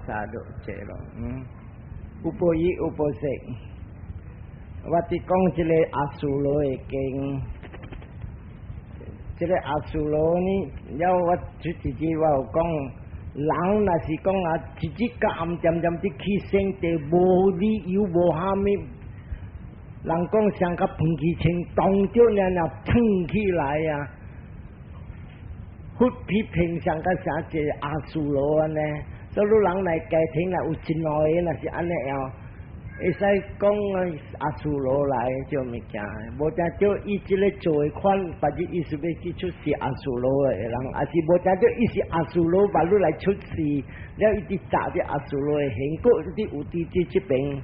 Sadhu，這咯，有報一有報色。我佇講這个阿修羅的經，這个阿修羅呢，了我出一日我有講，人若是講啊，一日到暗恬恬佇去生地，無理由無蝦米，人講像共噴氣槍，當著爾爾騰起來啊！佛批評像個啥一个阿修羅按呢，所以人來家庭若有一兩个若是按呢樣，會使講阿修羅來這物件，無定著伊這个做的款，別日伊是欲去出世阿修羅的人，抑是無定著伊是阿修羅，別日來出世，了伊佇紮佇阿修羅的形，閣佇有佇這邊。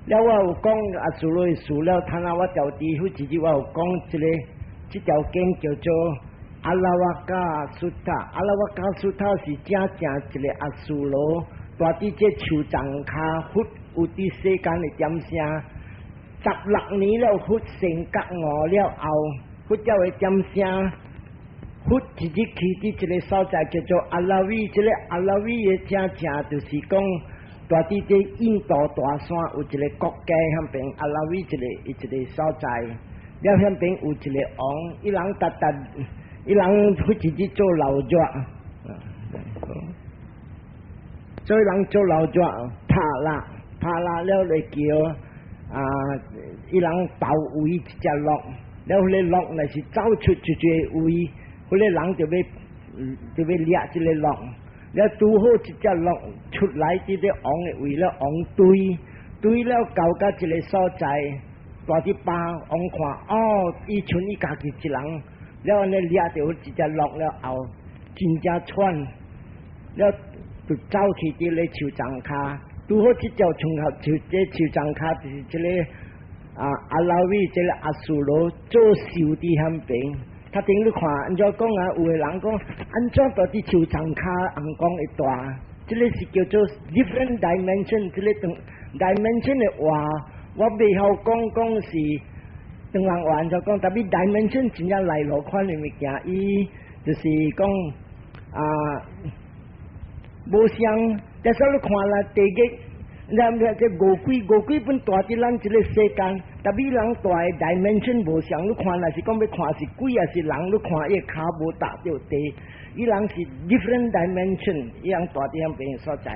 了我有講阿修羅的事了，趁啊我調佇彼一日我有講這个，這條經叫做阿拉瓦加蘇塔，阿拉瓦加蘇塔是正正一个阿修羅，蹛佇這樹叢跤，佛有佇世間的點聲，16年了，佛成覺悟了後，佛才會點聲。佛一日去佇一个所在叫做阿拉維，這个阿拉維的正正就是講，蹛佇這印度大山有一个國家遐爿阿拉維一个所在，了遐爿有一个王，伊人逐逐。伊人彼一日做勞作，所以人做勞作，拍蠟拍蠟了來叫啊！伊人投圍一隻鹿，了彼个鹿若是走出一个位，彼个人就欲掠這个鹿，了拄好一隻鹿出來佇咧王的位了，王追追了到甲一个所在，蹛佇壩王看哦，伊賰伊家己一人。了按呢掠著一隻鹿了後，真正喘，了就走去佇咧樹叢跤，拄好這條樹合樹這樹叢跤就是這个啊阿拉維這个阿修羅做秀佇遐爿。頭頂你看按怎講啊？有的人講按怎蹛佇樹叢跤尪公會大？這个是叫做 different dimension，這个 dimension 的話，我袂曉講講是。唐人話就講，特別 dimension 真正來落款的物件，伊就是講啊，無相。但是你看啦，地獄，咱這餓鬼，餓鬼本蹛佇咱這个世間，特別人蹛的 dimension 無相。你看若是講欲看是鬼抑是人，你看伊跤無踏著地，伊人是 different dimension，伊人蹛佇遐爿所在。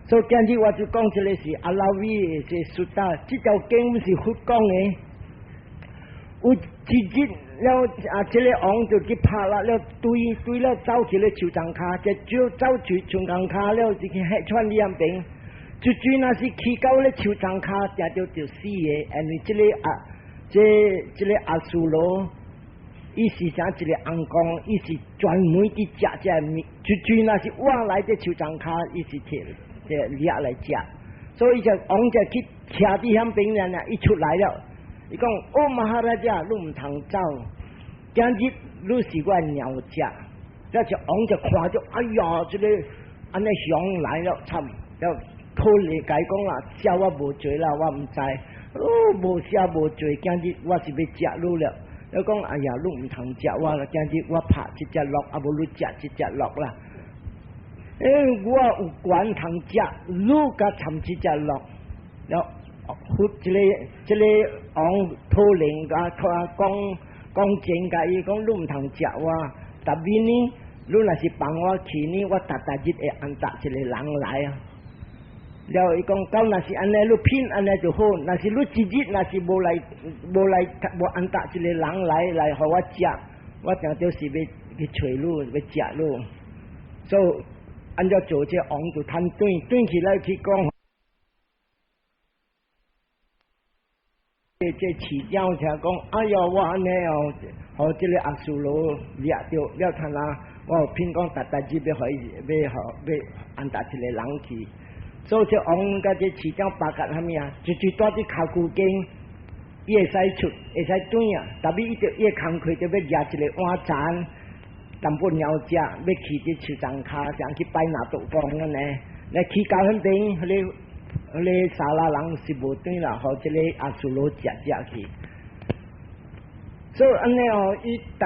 所以今日我就講這个是阿拉維的這 sutta，這條經是佛講的。有一日了啊，這个王就去拍蠟了，追追了走去咧樹叢跤，這就走去樹叢跤了，就去彼串兩邊，就追若是去到咧樹叢跤，定著就死的，因為這个啊，這個阿修羅，伊是啥一个尪公，伊是專門去食這个物，就追若是挖來這樹叢跤，伊是摕這掠來食，所以就王就去徛佇遐爿爾爾，伊出來了。伊講：哦，Maharaja，你毋通走。今日你是我鳥食，了就王就看著，哎呀，這个按呢熊來了，慘！了可憐共伊講啦，食我無罪啦，我毋知。哦，無赦無罪，今日我是欲食你了。伊講：哎呀，你毋通食我啦，今日我拍這隻鹿，啊無你食這隻鹿啦。欸，我有權通食，你共參這隻鹿了。佛這个王討論共講講真共伊講，你毋通食我，特別呢，你若是放我去呢，我逐逐日會安搭一個人來啊。了伊講，到若是按呢，你騙按呢就好。若是你一日若是無來無來無安搭一個人來來予我食，我定著是欲去揣你，欲食你。所以按怎做這王就趁轉轉起來去講。這市長聽講，哎喲，我按呢哦，予這个阿修羅掠著了，看啊，我有騙講，逐逐日欲予伊，欲予欲安搭一个人去，所以這王佮這市長巴結蝦米啊？就蹛佇跤龜間，伊會使出，會使轉啊，特別伊著伊的工課就欲掠一个碗殘，淡薄鳥食，欲去佇樹叢跤，像去拜納度公按呢，來去到彼爿，彼个。彼个沙拉人是無轉啦，予這个阿修羅食食去。所以按呢哦，伊逐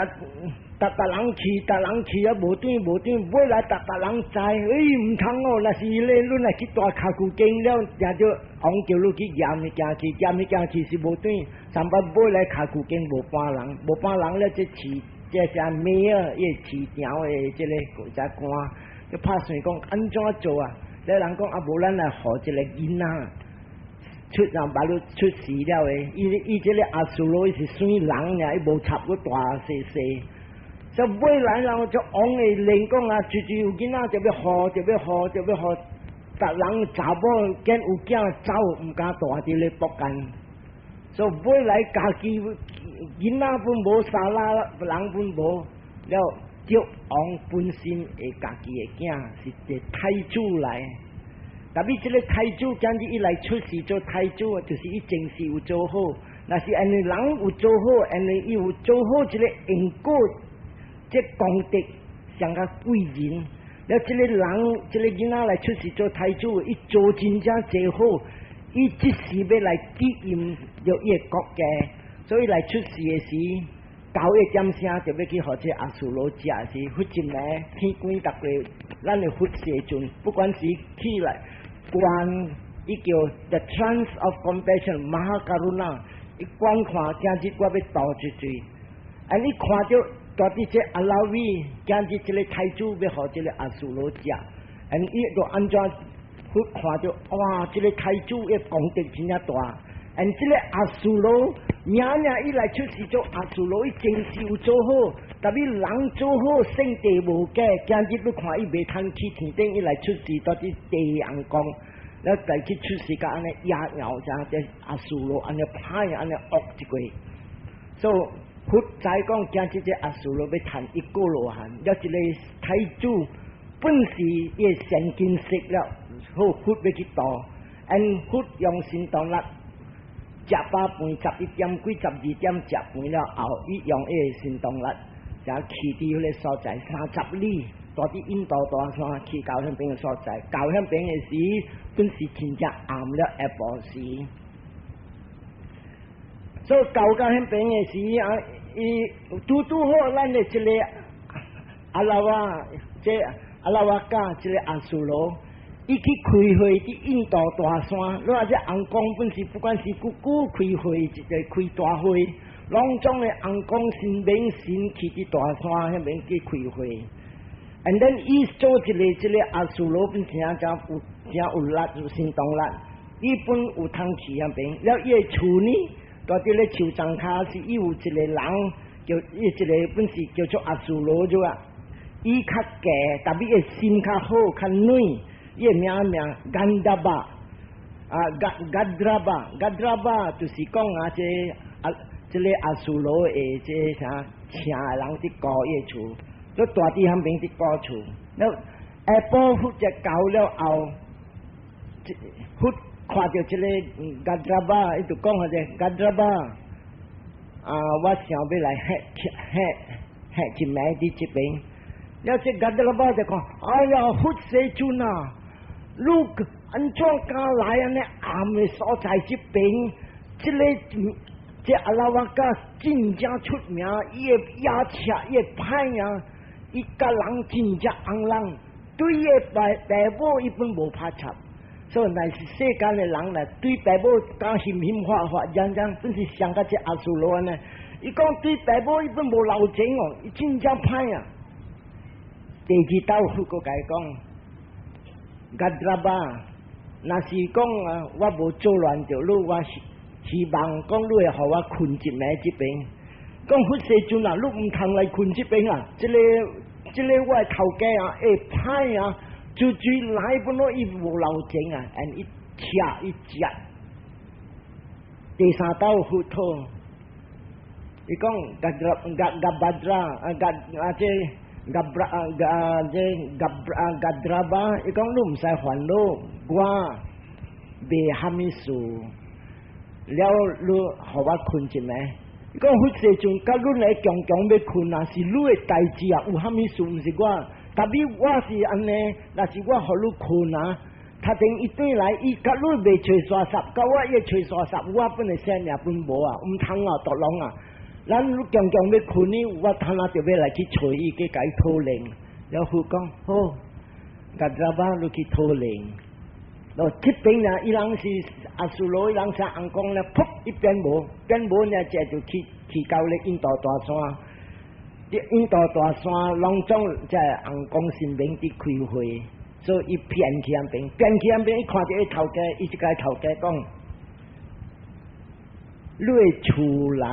逐逐人去，逐人去啊，無轉無轉，尾來逐逐人知，欸，毋通哦，若是咧，你若去蹛跤趺間了，定著王叫你去驗物件去，驗物件去是無轉，三擺尾來跤趺間無半人，無半人了，這市這啥咩啊？伊市場的這个國家官就拍算講按怎做啊？咧人講啊，無咱來予一个囡仔出人把你出世了的，伊伊這个阿蘇羅是算人爾，伊無插個大細細。就尾來人就王的連講啊，就是有囡仔就欲予，就欲予，就欲予，逐人查某見有囝走，毋敢蹛佇咧北間。所以尾來家己囡仔本無沙拉，人本無了，就王本身的家己的囝是一個太子來。特別這个太子今日伊來出世做太子，就是伊前世有做好。若是按呢人有做好，按呢伊有做好這个因果。這功德上較貴人，了這个人，這个囡仔來出世做太子，伊做真正濟好，伊這時欲來體驗著伊的國家，所以來出世的時，9點聲就欲去予這阿蘇羅食時，佛一暝天光逐個，咱的佛世尊，不管是起來觀，伊叫 The Trance of Compassion Mahakaruna，伊觀看今日我欲度一水，啊，你看著。蹛佇這阿拉米，今日這个太子欲予這个阿蘇羅食，and 伊就按怎佛看著，哇！這个太子的功德真正大，and 這个阿蘇羅，娘娘伊來出世做阿蘇羅，伊前世有做好，特別人做好聖地無假，今日你看伊袂通去天頂，伊來出世蹛佇地陽宮，了來去出世共按呢壓搖啥，這阿蘇羅按呢歹按呢惡一個，所以佛知講，今日這阿蘇羅欲趁一果羅漢，了這个太子本是伊的善根熟了，好佛欲去度，and 佛用神通力食飽飯11點幾、12點食飯了後，伊用伊的神通力，才去佇彼个所在30里，蹛佇印度大山去到彼邊的所在，到彼邊的時，本是真正暗了下晡時。所以到到彼邊的時啊，伊拄拄好咱的這个阿拉瓦，這阿拉瓦加這个阿蘇羅，伊去開會佇印度大山，你話這尪公本是不管是久久開會一個開大會，攏總的尪公神明神去佇大山彼邊去開會。And then 伊做一个這个阿蘇羅本真正有真有力有神通力，伊本有通去彼邊，了伊的厝呢？蹛佇咧樹叢跤是伊有一个人叫伊一个本是叫做阿蘇羅咗啊，伊較低，特別伊心較好較軟，伊的名名甘達巴啊，加加德拉巴，加德拉巴就是講啊，這啊這个阿蘇羅的這啥請的人佇顧伊的厝，都蹛佇彼邊佇顧厝。了下晡佛才到了後，佛看著這个加德巴，伊就講啥子加德巴啊！我想欲來歇歇歇一暝佇這邊。了這加德巴就講：哎呀，佛世尊啊，你按怎敢來按呢暗的所在這邊？這个這阿拉瓦加真正出名，伊的野赤，伊的歹啊，伊佮人真正尪人，對伊的爸爸母伊本無拍插。所以乃是世間的人來對爸母講凶凶發發，樣樣本是上甲這阿蘇羅呢。伊講對爸母伊本無留情哦，伊真正歹啊。第二道佛閣共伊講，加德巴，若是講啊，我無做亂著你，我希望講你會予我睏一暝這邊。講佛世尊啊，你毋通來睏這邊啊！這个這个我的頭家啊，會歹啊！就就來本咯，伊無留情啊，and 伊拆伊食。第三道佛陀，伊講加加加巴드拉啊加啊這加布啊加這加啊加德拉巴，伊講你毋使煩惱，我袂蝦米事，了你予我睏一暝。伊講佛世尊，佮你來強強欲睏啊，是你的代誌啊，有蝦米事毋是我。特別我是按呢，若是我予你睏啊，他等伊轉來，伊佮你袂揣沙霎，佮我伊揣沙霎，我本來性命本無啊，毋通啊，獨龍啊。咱愈強強欲睏呢，我他那就欲來去揣伊去共伊討論。了佛講好，Gadrabha 你去討論。咯，這邊啊，伊人是阿蘇羅，伊人啥尪公咧，噗一變無，變無呢，這就去去到咧印度大山。印度大山攏總這尪公神明佇開會，所以伊變去遐邊，變去遐邊，伊看著伊頭家，伊就共頭家講：你的厝來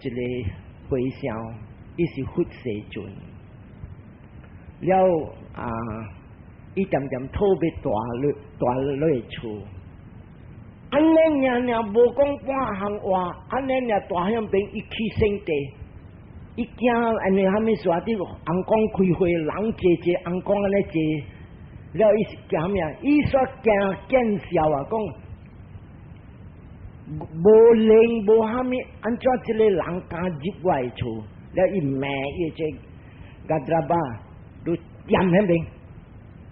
一個和尚，伊是佛世尊。了啊，伊恬恬討欲蹛落蹛落厝，按呢爾爾無講半項話，按呢爾蹛遐邊伊起聖地。伊驚按呢蝦米事啊？佇尪公開會人濟濟，尪公按呢濟，了伊是驚咩？伊煞驚見笑啊！講無靈無蝦米，按怎這個人敢入我的厝？了伊罵伊這 Gadrabha，你踮彼邊，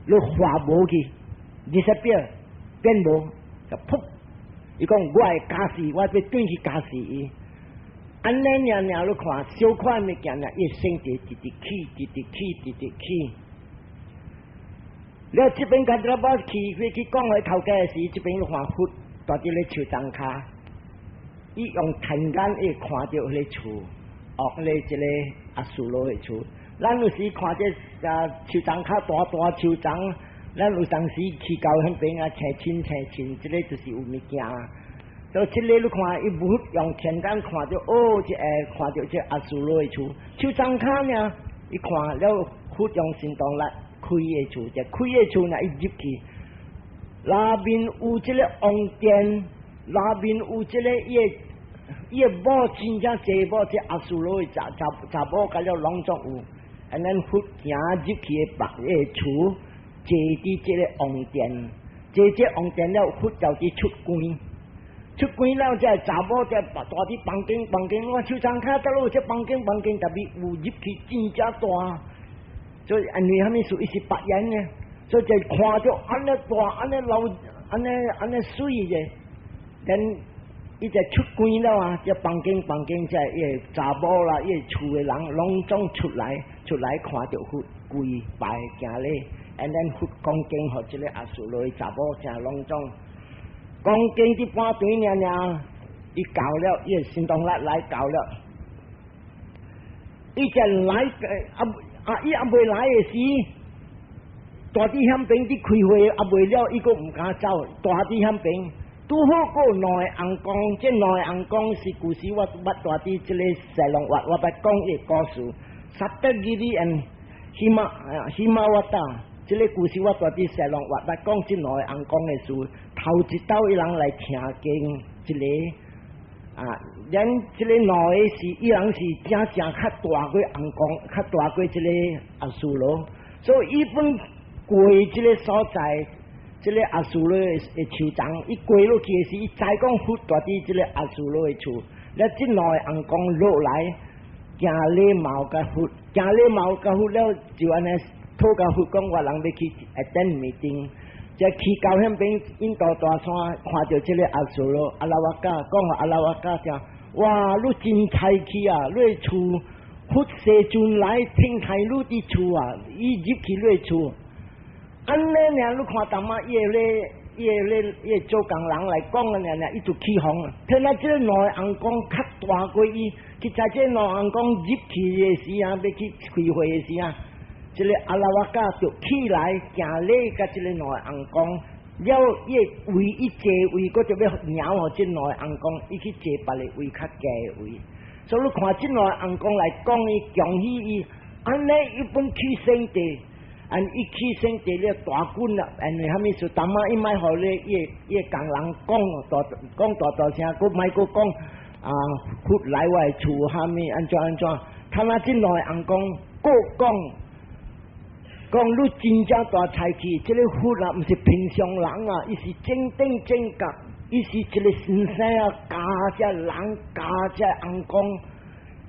你化無去，disappear 變無，就噗！伊講我會咬死，我欲轉去咬死伊。按呢爾爾你看，小可物件爾，伊身體直直起，直直起，直直起。了這邊 Gadrabha 去去去講予頭家時，這邊你看佛蹛佇咧樹叢跤，伊用天眼會看著彼個厝，哦，咧這個阿蘇羅的厝。咱有時看這啊樹叢較大大樹叢，咱有當時去到彼邊啊，青青青青，這個就是有物件。所以這個你看，伊無用天眼看著，哦，這個看著這阿蘇羅的厝，樹叢跤呢，伊看了佛用神通力開的厝，這開的厝呢，伊入去，內面有這個王殿，內面有這個伊的伊的某真正濟某，這阿蘇羅的查查查某，共了攏總有，and then 佛行入去的別的厝，坐佇這個王殿，坐這王殿了，佛就佇出關。出關了，這查某這蹛佇房間房間，我樹叢跤倒落這房間房間，特別有入去真正大，所以因為蝦米事？伊是白人呢，所以就看著按呢大，按呢老，按呢按呢媠的，then 伊就出關了啊！這房間房間這伊個查某啦，伊個厝的人攏總出來，出來看著佛跪拜行禮，and then 佛講經予這個阿蘇羅查某聽攏總。講經佇半暌爾爾，伊到了，伊神通力來到了。伊就來啊啊！伊猶未來的時，蹛佇遐邊佇開會，猶未了，伊閣毋敢走，蹛佇遐邊。拄好閣兩個尪公，這兩個尪公是舊時我捌蹛佇這個西龍活，我捌講伊個故事。Saptagiri and Hima Himavata，這個故事我蹛佇西龍活捌講這兩個尪公的事。頭一道伊人來聽經，一個啊，咱這個兩個是伊人是正正較大過尪公，較大過這個阿蘇羅，所以伊本過這個所在，這個阿蘇羅的樹叢，伊過落去的時，伊知講佛蹛佇這個阿蘇羅的厝，了這兩個尪公落來行禮貌共佛，行禮貌共佛了，就按呢討共佛講，我人欲去 attend meeting。就去到彼邊印度大山，看著這個阿蘇羅阿拉瓦加，講予阿拉瓦加聽，哇！你真彩氣啊！你的厝佛世尊來聽台你佇厝啊，伊入去你的厝，按呢爾你看淡仔伊個咧，伊個咧，伊個做工人來講的爾爾，伊就起鬨。聽啊，這個兩個尪公較大過伊，去在這兩個尪公入去的時啊，欲去開會的時啊。這個阿拉瓦加就起來行禮，共這個兩個尪公，了伊個位伊坐位，閣就欲讓予這兩個尪公，伊去坐別个位較低的位。所以你看這兩個尪公來講伊恭喜伊，按呢伊本起聖地，按伊起聖地了大軍啦，因為蝦米事？淡仔伊莫予咧伊個伊個工人講大講大大聲，閣莫閣講啊，佛來我的厝蝦米按怎按怎？他若這兩個尪公閣講。講你真正大才氣，這個佛啊，毋是平常人啊，伊是正等正覺，伊是一個先生啊，教這人教這尪公。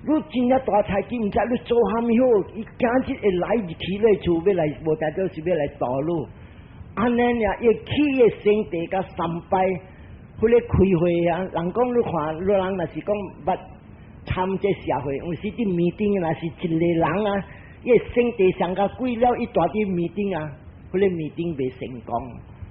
你真正大才氣，毋知你做蝦米好，伊今日會來入去你厝，欲來無代表是欲來度你。按呢爾，伊起的聖地共參拜，彼個開會啊，人講你看，你人若是講捌參這社會，有時佇 meeting 若是一个人啊，伊聖地上較貴了，伊蹛佇 meeting 啊，彼个 meeting 袂成功。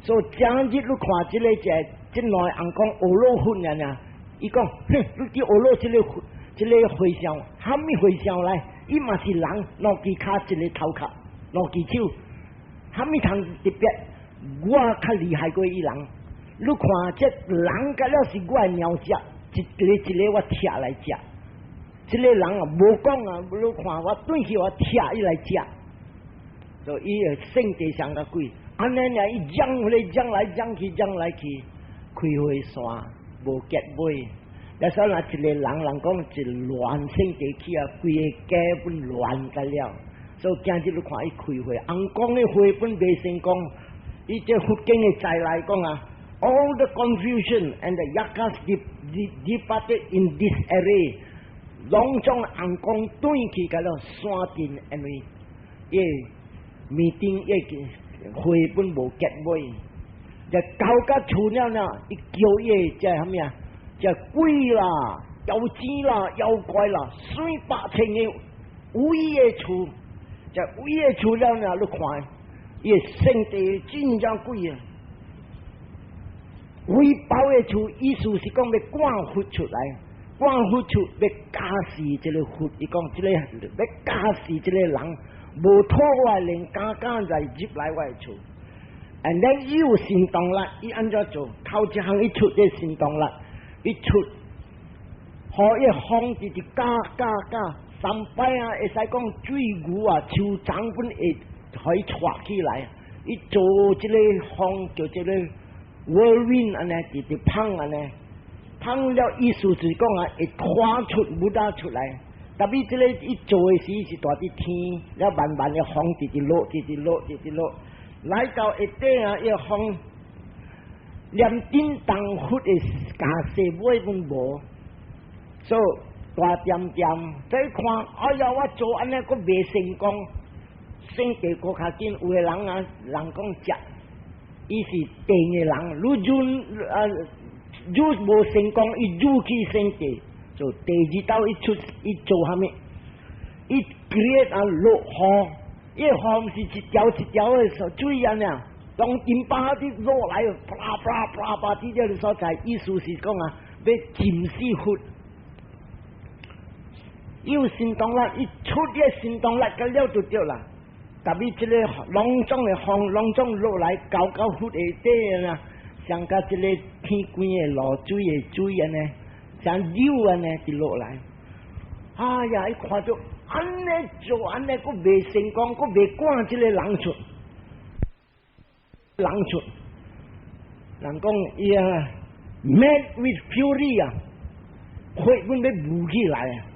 所以今日你看這个這這兩个尪公學落佛爾爾，伊講，哼，你佇學落這个和尚，蝦米和尚來？伊嘛是人，兩支跤一个頭殼，兩支手，蝦米通特別？我較厲害過伊人。你看這人甲了是我的鳥食，一个一个我拆來食。這个人啊，無講啊，你看我轉去我拆伊來食，所以伊的性地上較貴。按呢爾伊講彼个講來講去講來去，開會煞無結尾。也所以若一個人人講一亂性地去啊，規个家本亂甲了。所以今日你看伊開會，尪公的會本袂成功。伊這佛經的載來講啊，all the confusion and the yakkhas departed in disarray，攏總尪公轉去甲了散盡，因為伊 meeting 伊會本無結尾，就到甲厝了了，伊叫伊這蝦米啊？這鬼啦、妖精啦、妖怪啦，水百千个圍的厝，這圍的厝了了，你看，伊聖地真正鬼啊！圍包的厝，意思是講欲趕佛出來，趕佛出欲加死這个佛，伊講這个欲加死這个人，無討我連敢敢來入來我的厝。And then 伊有神通力，伊按怎做？頭一項伊出這神通力，伊出，予伊風直直加加加，三擺啊，會使講水牛啊、樹叢本會予伊帶起來。伊做這个風叫這个 whirlwind 按呢，直直芳按呢，芳了意思就是講啊，會拖出木打出來。特別這个伊做的時是蹛佇天，了慢慢的風直直落，直直落，直直落，來到下底啊，伊個風連頂當佛的袈裟尾攏無，所以大點點再看，哎呀，我做按呢閣袂成功，聖地閣較緊，有的人啊，人講食，伊是定的人，愈準啊，愈無成功，伊愈去聖地。就第二道伊出伊做蝦米？伊 create 啊落雨，伊雨毋是一條一條的水按呢，當金巴啲落來，啪啪啪啪佇這个所在，意思是講啊，欲浸死佛。伊有神通力，伊出個神通力，佮了就對啦。特別這个攏總的風，攏總落來，到到佛下底啊，像佮這个天光的露水的水按呢，像溜按呢，就落來。哎呀！伊看著按呢做，按呢閣袂成功，閣袂趕這个人出，人出。人講伊啊，mad with fury 啊，火本欲冒起來啊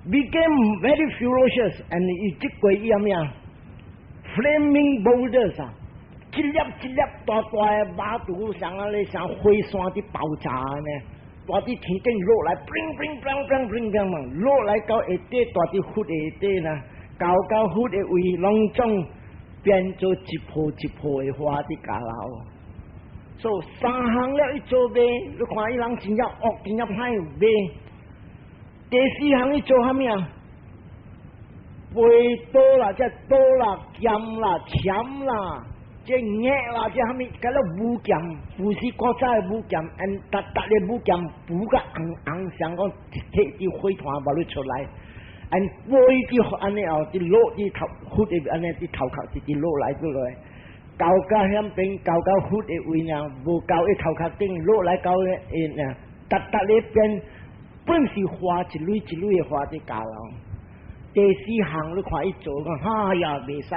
，became very ferocious and 伊這過伊啥物啊，flaming boulders 啊，一粒一粒大大的馬肚，像按呢像火山佇爆炸呢。蹛佇天頂落來，bling bling bling bling bling bling 嘛，落來到下底，蹛佇佛下底啦，到到佛的位，攏總變做一泡一泡的花佇下流。所以三項了伊做袂，你看伊人真正惡，真正歹袂。第四項伊做蝦米啊？飛刀啦，這刀啦、劍啦、鉗啦。這鈪啦，這蝦米？佮了武劍，不是古早的武劍，按逐逐个武劍補甲紅紅，像講摕佇火團無咧出來，按飛佇按呢後，佇落佇頭佛的按呢佇頭殼直直落來落來，到甲遐邊，到到佛的位呢，無到伊頭殼頂落來到伊呢，逐逐咧變，本是花一蕊一蕊的花佇下流。第四項你看伊做講，哎呀，袂使。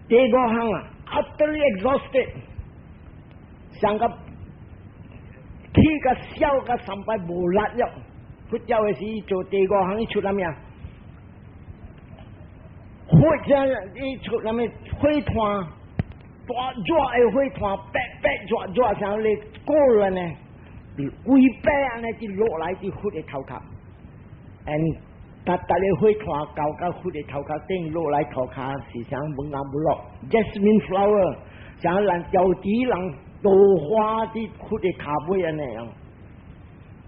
第五項啊，utterly exhausted，上個氣甲燒甲三擺無力了。佛教的時做第五項，伊出啥物啊？火這伊出啥物火炭，大熱的火炭，白白熱熱像咧過了呢，規白按呢就落來佇佛的頭殼，and 逐逐个火炭到到佛的頭殼頂落來塗跤是像蚊仔不落，jasmine flower，像咱調豬人桃花佇佛的跤尾按呢樣。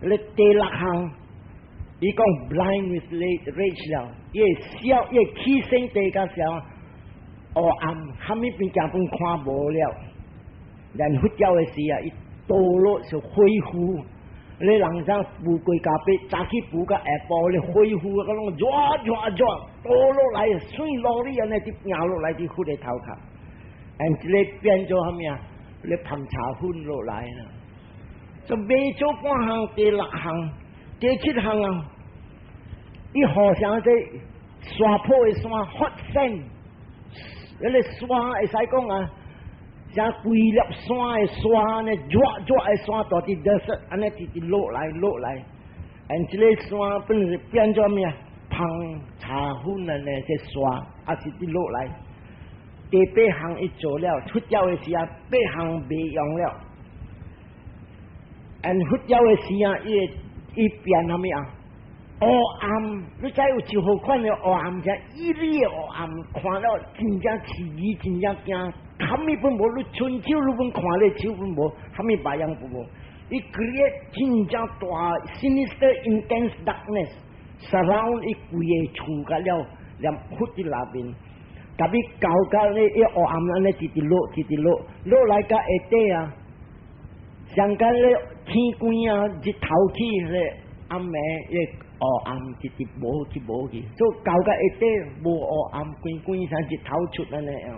咧第六項，伊講 blind with rage 了，伊會笑，伊會起身地個時候，黑暗，蝦米邊行本看無了。連佛教的時啊，伊倒落是恢復。你人生富貴咖啡，早起補到下晡咧恢復，個攏熱熱熱倒落來，水落哩按呢佇行落來佇佛的頭殼，and 這个變做蝦米啊？咧芳茶粉落來啦，就未做半項，第六項、第七項啊，伊好像這沙坡的山，hot sand，彼个沙會使講啊。像規粒山的沙呢，熱熱的沙大佇 desert，按呢直直落來落來，and 這个山本是變做咩啊？芳茶粉啊呢，這沙也是佇落來。第八項伊做了，出教的時啊，八項未用了。and 佛教的時啊，伊伊變啥物啊？黑暗，你知有一號款的黑暗，像一粒的黑暗，看了真正刺激，真正驚。啥物本無，你伸手你本看咧手本無，啥物別樣都無。伊 create 真正大 sinister intense darkness surround 伊規个厝甲了，連佛佇內面。特別搞到咧，伊黑暗按呢直直落，直直落，落來到下底啊，上間咧天光啊，日頭起咧暗暝，伊黑暗直直無去無去，所以搞到下底無黑暗，光光像日頭出按呢樣。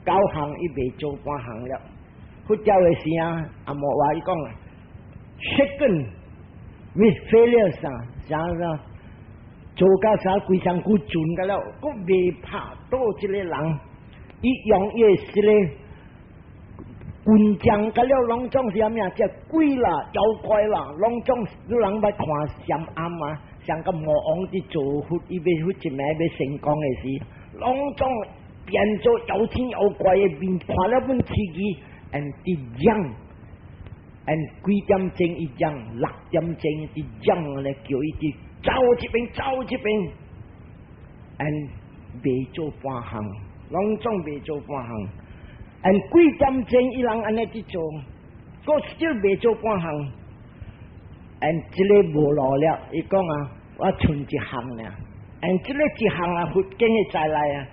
九項伊未做半項了，佛教的時啊，阿摩話伊講啊，shaken with failures 啊，啥啥做到啥規身軀盡個了，閣未拍倒這个人，伊用伊的這个棍杖個了，攏總是啥物啊？這鬼啦、妖怪啦，攏總你人捌看禪暗啊，像個魔王佇做佛，伊欲佛一暝欲成功的時，攏總變做妖精妖怪的面，看了本刺激，and 佇講，and 幾點鐘伊講，6點鐘佇講咧，叫伊佇走這邊走這邊，and 未做半項，攏總未做半項，and 幾點鐘伊人按呢佇做，閣still 未做半項，and 這个無路了，伊講啊，我賰一項爾，and 這个一項啊，佛經的再來啊。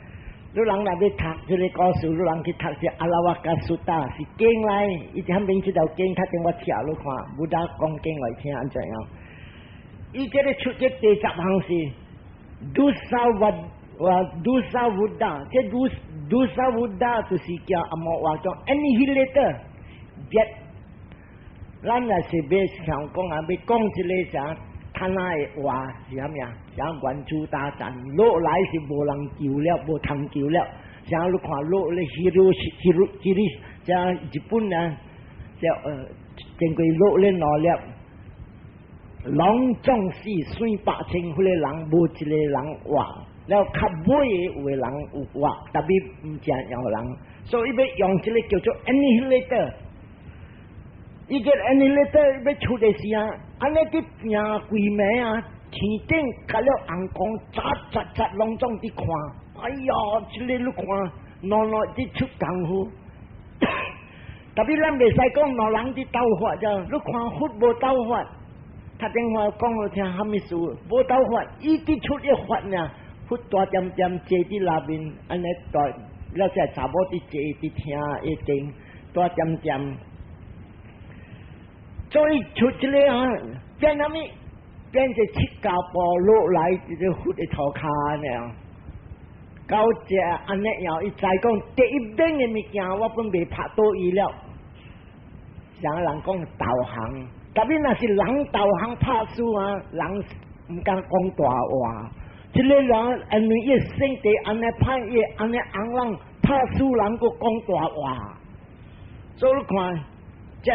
你人若欲讀這个故事，你人去讀這 Alavaka Sutta 是經來，伊前面這條經，較等我聽你看，Buddha 講經來聽按怎樣？伊這个出這第十項是 Dusavuddha，這 Dusavuddha 就是叫阿摩話講 annihilator，別，咱若是欲想講啊，欲講這个啥？他那的話是啥物啊？像原子大戰落來是無人救了，無通救了。像你看落咧，Hiro 這個像日本啊，這經過落咧兩粒，攏總死四百千歲个人，無一個人活。了較尾的有的人有活，特別毋正有人，所以欲用這个叫做 annihilator。伊個 annihilator 欲出的時啊，按呢佇拚規暝啊，天頂較了紅光，雜雜雜攏總佇看。哎呀，這個你看，兩兩佇出功夫。特別咱袂使講兩人佇鬥法咋？你看佛無鬥法，他電話講予聽，蝦米事？無鬥法，伊佇出一法呢，佛大點點坐佇內面，按呢大，了這查某佇坐佇聽一定大點點。所以出這个啊，變啥物？變成釋迦佛落來這个佛的塗跤呢？到這按呢樣，伊知講第一等的物件，我本未拍倒伊了。像人講導航，特別若是人導航拍輸啊，人毋敢講大話。這个人因為伊性格按呢歹，伊按呢尪人拍輸人，閣講大話。所以你看，這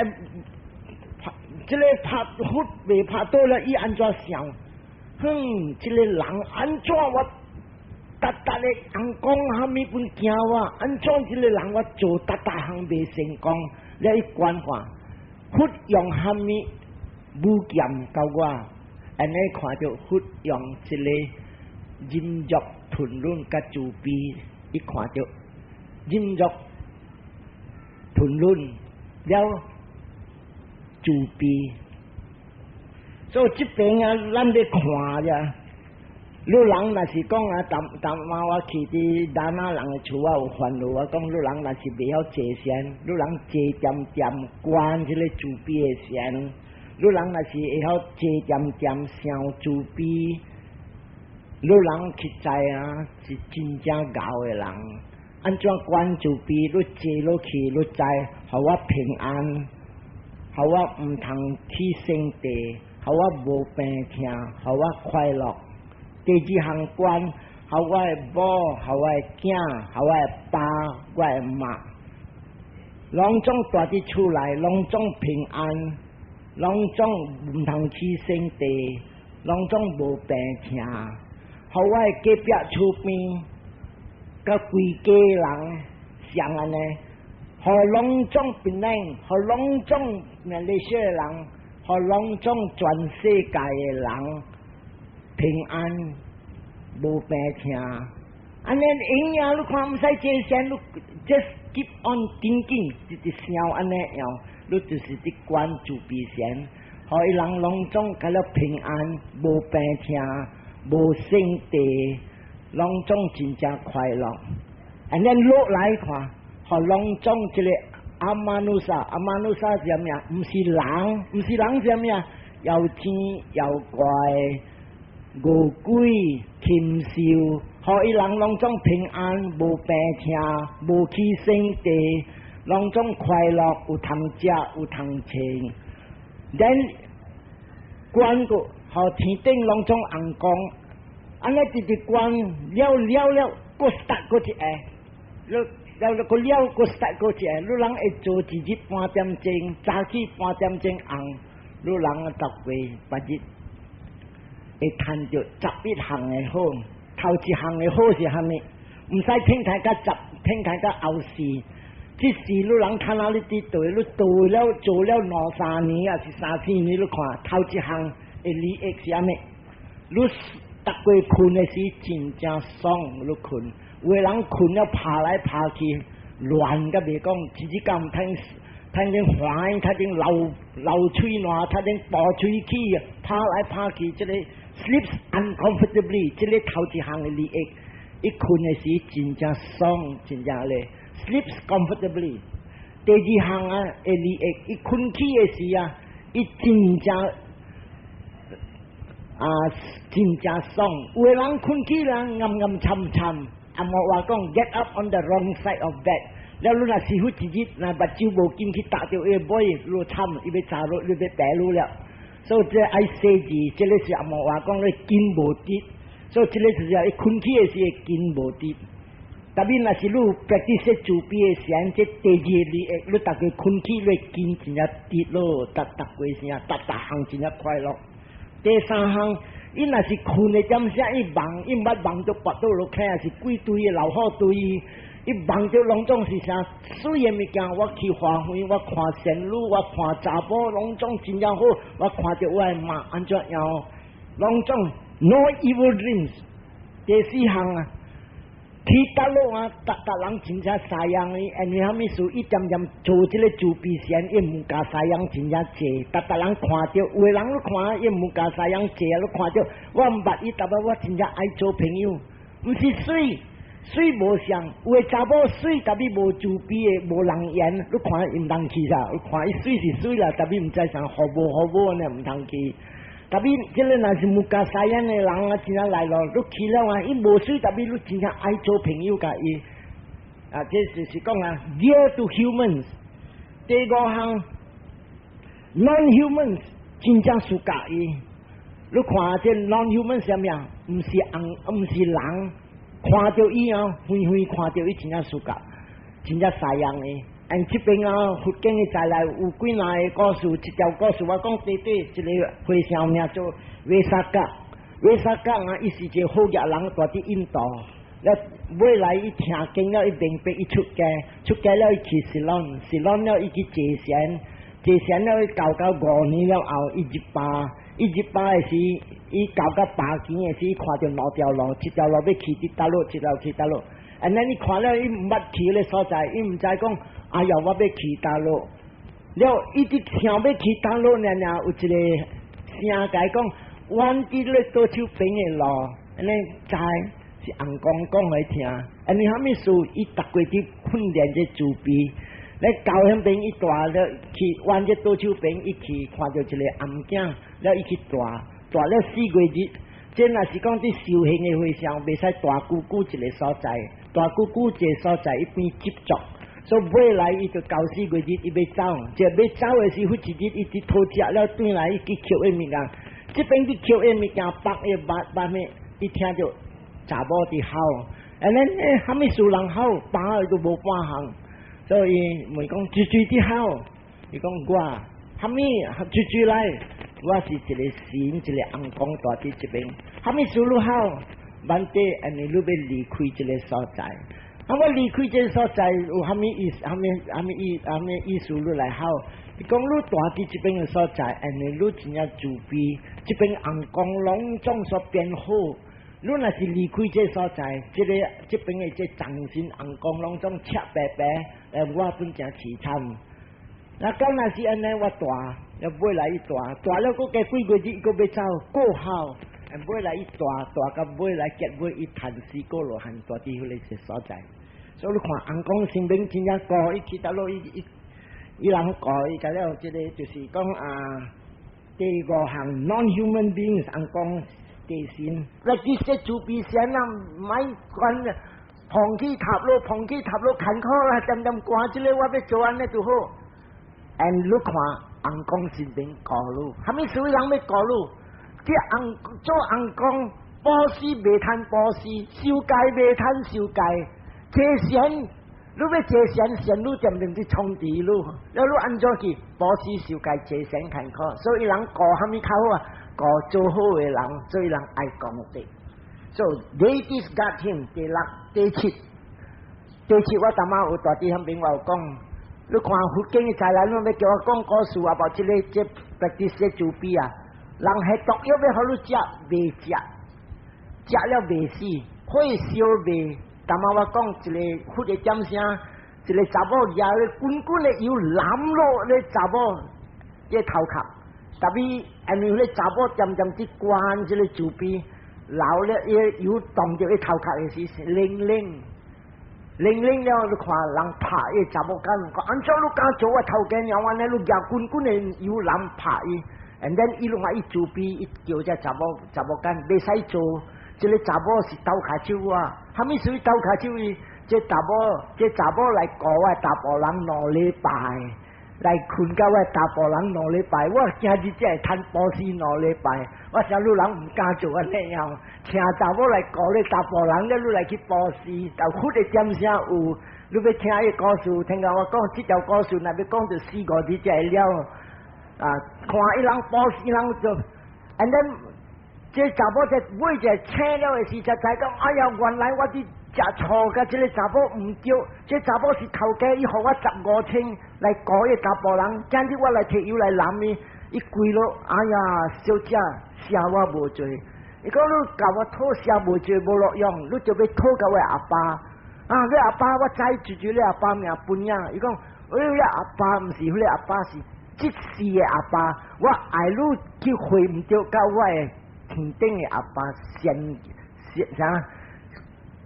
這个拍佛未拍倒了，伊按怎想？哼，這个人按怎我？逐逐的人講蝦米本驚我，按怎這个人我做逐逐項未成功，你去觀看，佛用蝦米武劍教我，按呢看著佛用這个忍辱吞忍佮慈悲，伊看著忍辱吞忍了慈悲，所以這邊啊，咱欲看遮。你人若是講啊，逐逐晚我去佇達那人的厝，我有煩惱。我講你人若是袂曉坐禪，你人坐恬恬觀這個慈悲的禪。你人若是會曉坐恬恬想慈悲，你人實在啊是真正𠢕的人。按怎觀慈悲？你坐落去，你知，予我平安，予我毋通起生地，予我無病痛，予我快樂。第二項觀，予我的某，予我的囝，予我的爸，我的媽，攏總蹛佇厝內，攏總平安，攏總毋通起生地，攏總無病痛，予我的隔壁厝邊，佮規家人像按呢，予攏總平安，予攏總馬來西亞人，予攏總全世界的人平安，無病痛，按呢會用，你看毋使坐禪，你 just keep on thinking，直直想按呢樣，你就是佇觀慈悲禪，予伊人攏總較了平安，無病痛，無生地，攏總真正快樂。按呢落來看，予攏總這個 amanussa，amanussa 是啥物啊？毋是人，毋是人是啥物啊？妖精妖怪，餓鬼、禽獸，予伊人攏總平安，無病痛，無起生地，攏總快樂，有通食，有通穿。Then 觀過，予天頂攏總紅光，按呢直直觀了了了，閣 start 閣一下，了了閣了閣 start 閣一下，你人會做一日半點鐘，早起半點鐘紅，你人逐月別日會趁著11項的好，頭一項的好是蝦米？毋使聽睇甲十，聽睇甲後世。這時你人趁哪你佇對，你做了做了兩三年，抑是三四年，你看頭一項的利益是蝦米？你逐過睏的時真正爽，你睏。有的人睏了爬來爬去，亂甲袂講，一日敢毋通聽見歡喜，聽見流流喙瀾，聽見爆喙齒，爬來爬去，這個 sleeps uncomfortably，這個頭一項的利益，伊睏的時真正爽，真正咧 sleeps comfortably。第二項啊的利益，伊睏起的時啊，伊真正啊真正爽。有的人睏起人暗暗沉沉，啊無話講 get up on the wrong side of bed。了你若師傅一日若目睭無緊去踏著伊尾，你慘，伊欲查落，你欲白擼了。所以這愛細緻，這個是阿無話講你筋無直，所以這個就是伊睏起的時筋無直。特別若是你有 practice 慈悲的禪，這第二利益，你逐個睏起你筋真正直咯，逐逐過聲，逐逐項真正快樂。第三項，伊若是睏的點聲，伊夢，伊毋捌夢著跋倒落去，抑是鬼堆的老虎堆。伊夢著攏總是啥水的物件，我去花園，我看仙女，我看查某，攏總真正好。我看著我的媽按怎樣，攏總 no evil dreams。第四項啊，去佗落啊，逐逐人真正 sayang 伊，因為蝦米事？伊恬恬做這個慈悲禪，伊毋共 sayang 真正濟，逐逐人看著，有的人你看伊毋共 sayang 濟啊，你看著，我毋捌伊，逐擺我真正愛做朋友，毋是媠。媠無相，有的查某媠，特別無慈悲的，無人緣，你看伊毋通去啥？你看伊媠是媠啦，特別毋知啥好無好無呢，毋通去。特別這個若是無共 sayang 的人啊，真正來咯，你去了啊，伊無媠，特別你真正愛做朋友共伊。啊，這就是講啊，dear to humans。第五項，non-humans 真正 suka 伊。你看這 non-humans 啥物啊？毋是紅，毋是人。看著伊哦，遠遠看著伊真正 suka，真正 sayang 伊。按這邊啊，佛經的在內有幾若個故事，一條故事我講短短，一個和尚名做 Visakha，Visakha 啊，伊是一個好額人，蹛佇印度。了尾來伊聽經了，伊明白，伊出家，出家了伊去錫蘭，錫蘭了伊去坐禪，坐禪了伊搞到5年了後，伊入巴，伊入巴的時，伊搞到巴墘的時，看著兩條路，一條路欲去佇佗落，一條去佗落。按呢伊看了伊毋捌去彼個所在，伊毋知講，哎呀，我欲去佗落。了伊直想欲去佗落爾爾，有一個聲共伊講，彎佇咧左手邊的路，按呢知是尪公講予伊聽。按呢啥物事？伊逐過佇訓練這慈悲。咧到彼邊伊蹛了去彎這左手邊，伊去看著一个頷頸，了伊去蹛，蹛了4個月。這若是講佇修行的和尚，袂使蹛久久一个所在，蹛久久一个所在，伊變執著。所以尾來伊就到四月日，伊欲走，這欲走的時，忽一日伊佇討食了，轉來伊去抾彼物件，這邊去抾彼物件，縛伊縛縛咩？伊聽著查某佇吼，按呢欸，啥物事人吼，放伊都無半項，所以問講濟濟佇吼，伊講我，啥物濟濟來，我是一个神，一个尪公蹛佇這邊，啥物事你吼，萬底按呢你欲離開這个所在。啊！我離開這個所在有啥物意思？啥物啥物意？啥物意思？你來吼？伊講你蹛佇這邊的所在，按呢你真正慈悲，這邊尪公攏總所變好。你若是離開這個所在，這个這邊的這藏神尪公攏總赤白白，我本誠淒慘。那敢若是按呢，我蹛，了尾來伊蹛，蹛了閣加幾個月，伊閣欲走，閣吼。尾來伊蹛蹛到尾來結尾，伊趁死過羅漢蹛佇彼个所在。所以你看，尪公神明真正顧伊去倒落，伊伊伊人顧伊，甲了這个就是講啊，第五項 non-human beings 尪公地神，那其實慈悲神啊，莫管放棄塔落，放棄塔落，艱苦啦，恬恬趕這个我欲做按呢就好。And 你看尪公神明顧你，啥物事人欲顧你？這尪做尪公，布施袂趁布施，受戒袂趁受戒。坐禪，你欲坐禪，禪你恬恬去創治你，了你按怎去布施受戒坐禪艱苦，所以人顧啥物較好啊？顧做好的人，所以人愛功德。So deities guard him 第六、第七、第七我頭仔有蹛佇彼邊我有講，你看佛經的材料，你欲叫我講故事啊，無這个這 practice 慈悲啊，人係毒藥欲予你食，袂食，食了袂死，火燒袂。頭仔我講一个佛的點聲，一个查某舉咧滾滾的油淋落咧查某這頭殼，特別因為彼查某恬恬佇觀這个慈悲，流了伊油動著伊頭殼的時，靈靈靈靈了，你看人拍伊查某囝，講按怎你敢做我頭家娘按呢？你舉滾滾的油淋拍伊，and then 伊攏愛伊慈悲，伊叫這查某查某囝袂使做。這个查某是鬥跤手啊，啥物屬於鬥跤手伊？這查某，這查某來顧我查埔人兩禮拜，來睏佮我查埔人兩禮拜，我今日才會趁布施兩禮拜。我想你人毋敢做按呢樣，請查某來顧你查埔人，了你來去布施，但佛的點聲有，你欲聽彼個故事，聽講我講這條故事，若欲講著四五日才會了。啊，看伊人布施，伊人做，and then 這查某在尾一個醒了的時，才知講，哎呀，原來我佇食錯共這个查某毋對，這查某是頭家，伊予我15千來顧彼查埔人，今日我來提油來淋伊，伊跪落，哎呀，小姐，赦我無罪。伊講你共我討赦無罪無路用，你就欲討共我阿爸。啊，你阿爸我知，就就你阿爸名本影。伊講，哎，你阿爸毋是彼个阿爸，是這世的阿爸，我愛你去會毋著佮我的天頂的阿爸，善善啥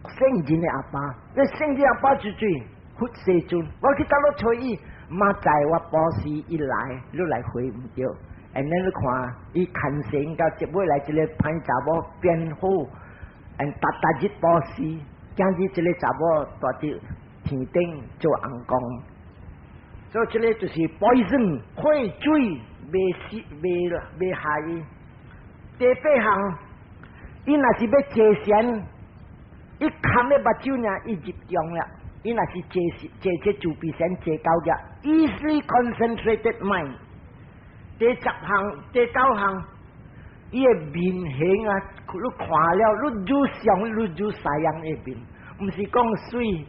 聖人的阿爸，那聖人阿爸就做佛世尊，我去佗落揣伊，嘛在我布施一來，你來會毋著。And then 你看，伊牽成到結尾來這個歹查某變好，and 逐逐日布施，今日這個查某蹛佇天頂做尪公，所以這个就是 poison 火水袂死袂袂害伊。第八項，伊若是欲坐禪，伊含咧目睭爾，伊入定了。伊若是坐坐這慈悲禪坐到遮，easily concentrated mind。第十項、第九項，伊的面形啊，你看了，你愈想你愈西樣的面，毋是講媠，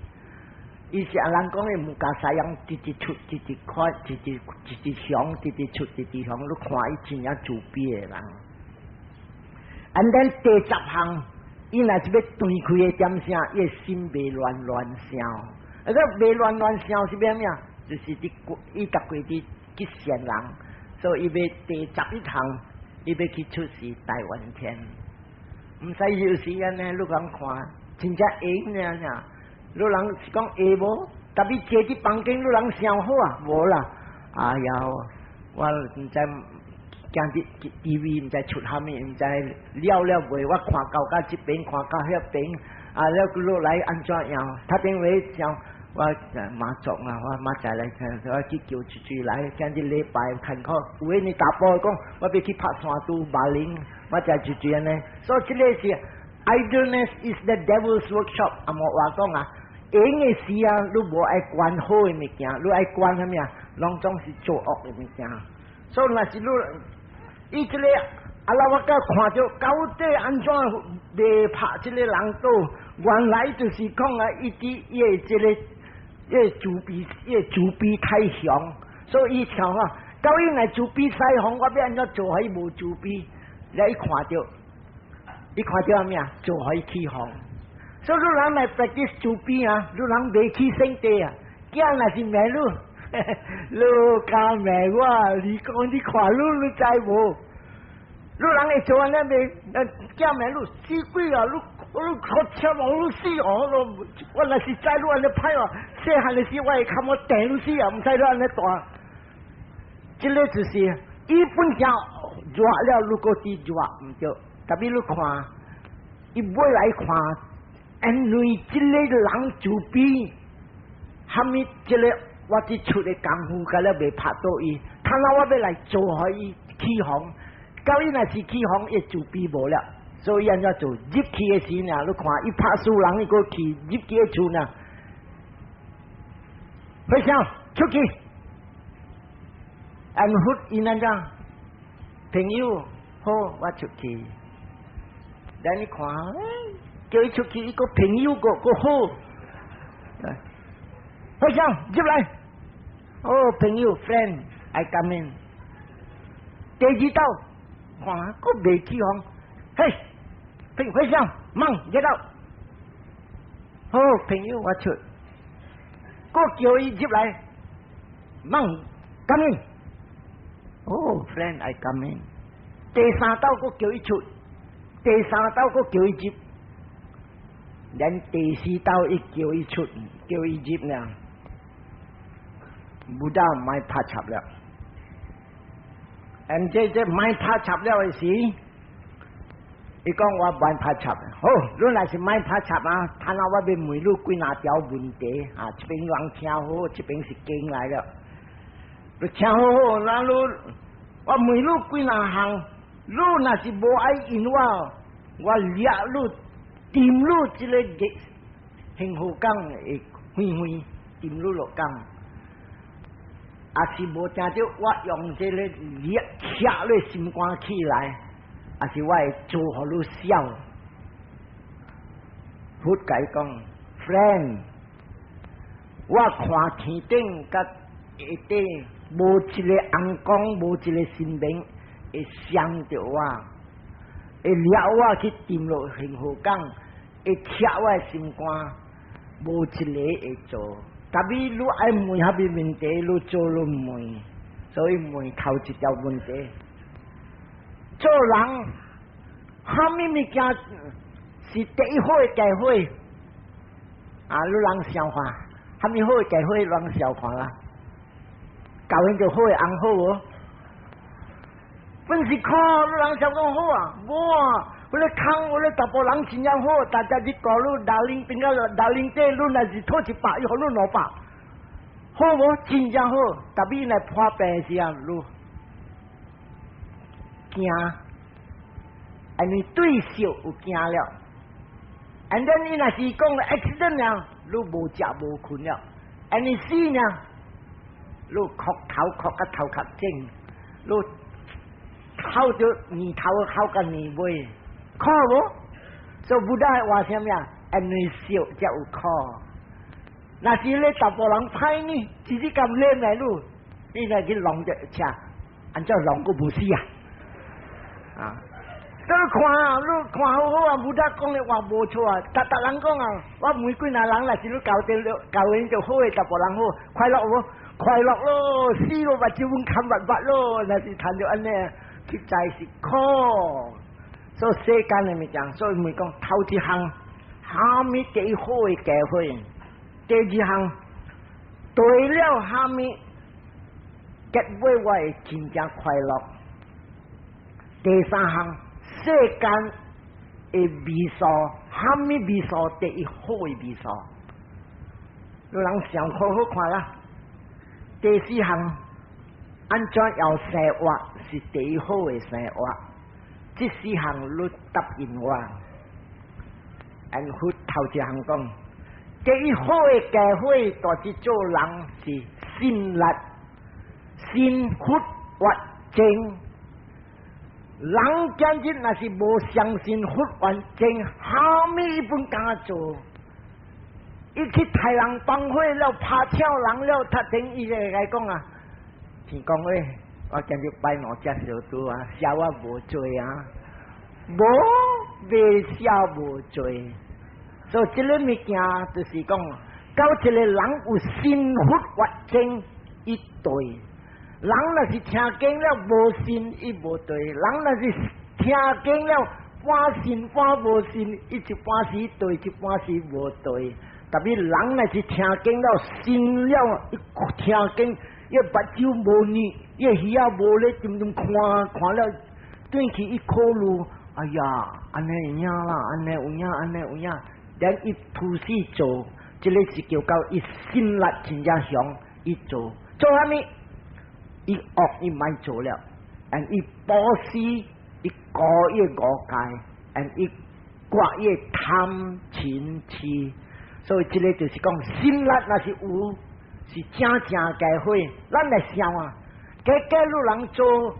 伊是按人講的木家西樣，直直出，直直看，直直直直想，直直出，直直想，你看伊真正慈悲的人。And then 第十項，伊若是欲斷開的點聲，伊的心袂亂亂想。啊個袂亂亂想是欲按怎？就是佇伊逐過佇結善人，所以伊欲第十一項，伊欲去出世大梵天，毋使有時按呢，你講看，真正會爾爾，你人是講會無？特別坐佇房間，你人想好啊？無啦，哎呀，我毋知驚佇 TV 毋知出啥物，毋知了了未？我看到甲這邊，看到彼邊，啊了落來按怎樣？打電話講。我媽祖啊，我媽仔來，我去叫出去來，今日禮拜看看，有的你查埔講，我欲去拍山豬馬鈴，我就就這樣呢。所以這個是 idleness is the devil's workshop。阿莫話講啊，閒的時啊，你無愛管好的物件，你愛管啥物啊？攏總是做惡的物件。所以若是你，伊這個阿拉我甲看著到底按怎袂拍這個人倒，原來就是講啊，伊佇伊的這個。伊的慈悲太強，所以伊想啊，到伊若慈悲太強，我欲按怎做予伊無慈悲？你伊看著，伊看著啥物啊？做予伊起風。所以你人來 practice 慈悲啊，你人袂起性地啊，囝若是罵你，你敢罵我？你講你看你，你知無？你人會做按呢袂？囝罵你死鬼啊！你你哭車無你死哦！我若是知你按呢歹話，細漢的時我會看我掟你死啊！毋使你按呢大。這個就是伊本正熱了，如果佇熱毋對，特別你看，伊尾來看，因為這個人慈悲，蝦米這個我這出的功夫，甲了袂拍倒伊，看來我欲來做予伊起風，到伊若是起風，伊慈悲無了。所以按怎做？入去的時呢，你看伊拍死人，伊閣去入去的厝呢？和尚出去，按佛伊按怎？朋友好，我出去。咱你看，叫伊出去，伊個朋友閣閣好。和尚入來，哦，朋友，friend，I come in。第二道，看閣袂起風，嘿。朋和尚，monk get out。好，朋友，我出。閣叫伊入來，monk come in。哦，friend，I come in。第三道閣叫伊出，第三道閣叫伊入，連第四道伊叫伊出，叫伊入呢，Buddha 莫拍插了。and 這莫拍插了的時，伊講我莫拍插，好，你若是莫拍插啊，睇下我欲問你幾若條問題啊，這邊人聽好，這邊是經來了，你聽好好，那你我問你幾若項，你若是無愛應我，我掠你，沉你這個杏核港的灰灰，沉你落港，抑是無聽著我用這個掠拆你心肝起來。抑是我會做予你痟。佛共伊講，friend，我看天頂佮下底無一個尪公，無一個神明會傷著我，會掠我去沉落杏核港，會拆我的心肝，無一個會做。特別你愛問啥物問題，你做你問，所以問頭一條問題。做人，啥物物件是第一好的機會？啊，你人想看，啥物好的機會，人想看啦。交緣就好的翁好無？本是苦，你人想講好啊？無啊！我咧空，我咧查埔人真正好，大家你過你 darling 變到 darling 底，你若是討一百，伊予你200，好無？真正好。特別來破病時啊，你驚，因為對手有驚了。and then 你若是講 accident 了，你無食無睏了，因為死呢，你哭頭哭甲頭殼整，你哭著年頭哭甲年尾，苦無？所以 Buddha 話啥物啊？因為笑才有苦。若是你查埔人歹呢，直接咁練來你，你若去弄著車，按怎弄閣無死啊？啊！你看啊，你看好好啊，Buddha 講的話無錯啊。逐逐人講啊，我問幾若人，若是你交著交緣就好的查埔人好，快樂無？快樂咯，死咯，目睭阮看密密咯，若是談著按呢，去去知是苦。所以世間的物件，所以咪講頭一項，蝦米第一好的機會，第二項對了蝦米結尾我會真正快樂。第三項，世間的味素，蝦米味素第一好的味素，有人想好好看啦。第四項，按怎樣生活是第一好的生活？這四項你答應我，and 佛頭一項講，第一好的機會，大致做人是信力、信佛法正。人今日若是無相信佛法正，蝦米伊本敢做？伊去刣人放火了，拍搶人了，他等伊會來講啊，天公喂，我今日拜兩隻小豬啊，赦我無罪啊，無未赦無罪。所以這个物件就是講，到一個人有信佛法正，伊對。人若是聽經了無信，伊無對；人若是聽經了半信半無信，伊一半時對，一半時無對。特別人若是聽經了信了，伊聽經，伊目睭無膩，伊耳仔無咧，針針看看了，轉去伊考慮，哎呀，按呢有影啦，按呢有影，按呢有影，連伊吐死做，這个是叫到伊信力真正強，伊做做啥物？伊惡伊莫做了，and 伊布施，伊過伊五戒，and 伊割伊貪嗔痴，所以這个就是講信力若是有，是正正機會。咱來想啊，假假汝人做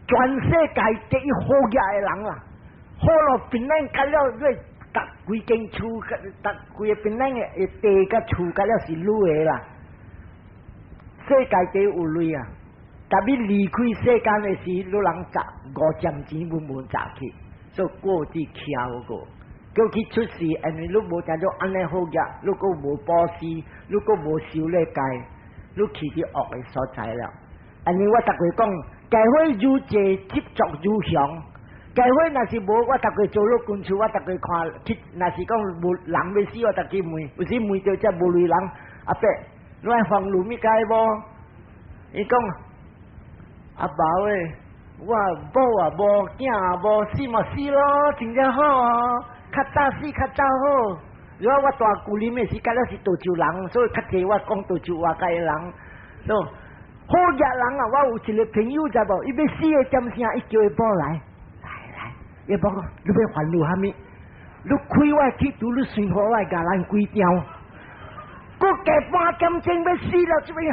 全世界第一好額的人啦，好咯，平安甲了，你逐規間厝，逐規個平安的地佮厝佮了是你的啦。世界第一有鐳啊，特別離開世間的時，汝人賺5針錢穩穩賺去，所以過去翹過，叫去出世，因為你無聽做按呢好額，你閣無布施，你閣無修咧戒，你去佇惡的所在了。因為我逐個講，機會愈濟，執著愈強。機會若是無，我逐個做落軍厝，我逐個看，去若是講無人欲死，我逐個問，有時問著這無鐳人，阿伯，你愛煩惱物解無？伊講阿爸喂，我某也無，囝也無，死嘛死咯，真正好哦，較早死較早好。如果我蹛舊林的時，敢若是潮州人，所以較濟我講潮州話界的人，so 好額人啊！我有一個朋友知無？伊欲死的點聲，伊叫伊某來，來來，伊某講你欲煩惱蝦米？你開我鐵櫥，你算好我共咱幾張？閣加半點鐘欲死了，這邊，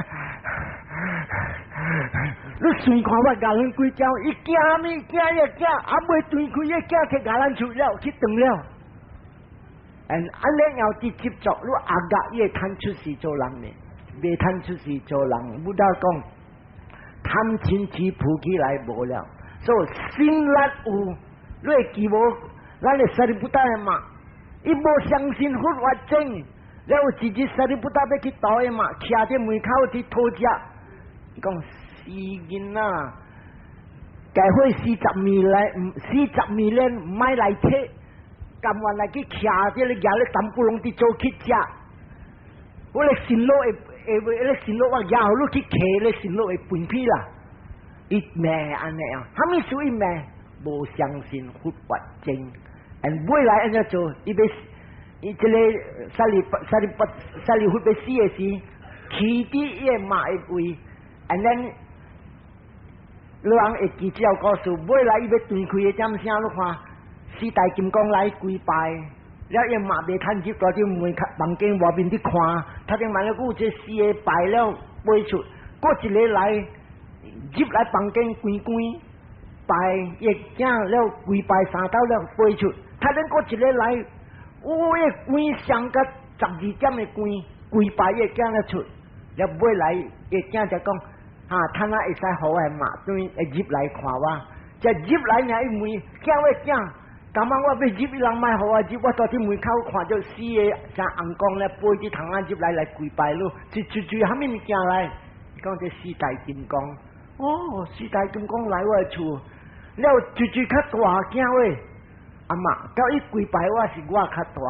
你算看我共咱幾張？伊驚物？驚伊驚，還未斷開，伊驚去共咱出了，去斷了。嗯，按呢要佇執著，你阿額伊會趁出世做人呢？袂趁出世做人，佛陀講貪嗔痴浮起來無了，所以信力有，你會記無？咱的舍利弗的嘛，伊無相信佛法真，了有一日舍利弗欲去討伊嘛，徛佇門口佇討食，伊講死囡仔，計會40年來，40年莫來揣，甘願來去徛佇咧舉咧淡薄攏佇做去食，我咧心路會會咧心路我舉予你去徛咧心路會分皮啦。伊罵按呢啊，蝦米事伊罵？無相信佛法真，and 未來按怎做？伊欲伊這个舍利弗欲死的時，去佇伊的媽的位，and then 你人會記這個故事，尾來伊欲斷氣的點聲，你看四大金剛來跪拜，了伊媽袂趁入，蹛佇門口房間外面佇看，頭頂萬了久，這四个拜了飛出，閣一個來入來房間關關拜，伊囝了跪拜三道了飛出，頭頂閣一個來，有伊關上甲12點的關，跪拜伊囝了出，了尾來伊囝才講。哈，他那會使予我的媽轉會入來看我，這入來爾伊問囝喂囝，感覺我欲入，伊人莫予我入，我蹛佇門口看著四个像紅光咧飛佇窗仔入來來跪拜汝，這這這蝦米物件來？伊講這四大金剛，哦，四大金剛來我厝，了最最較大囝喂，阿媽佮伊跪拜我是我較大。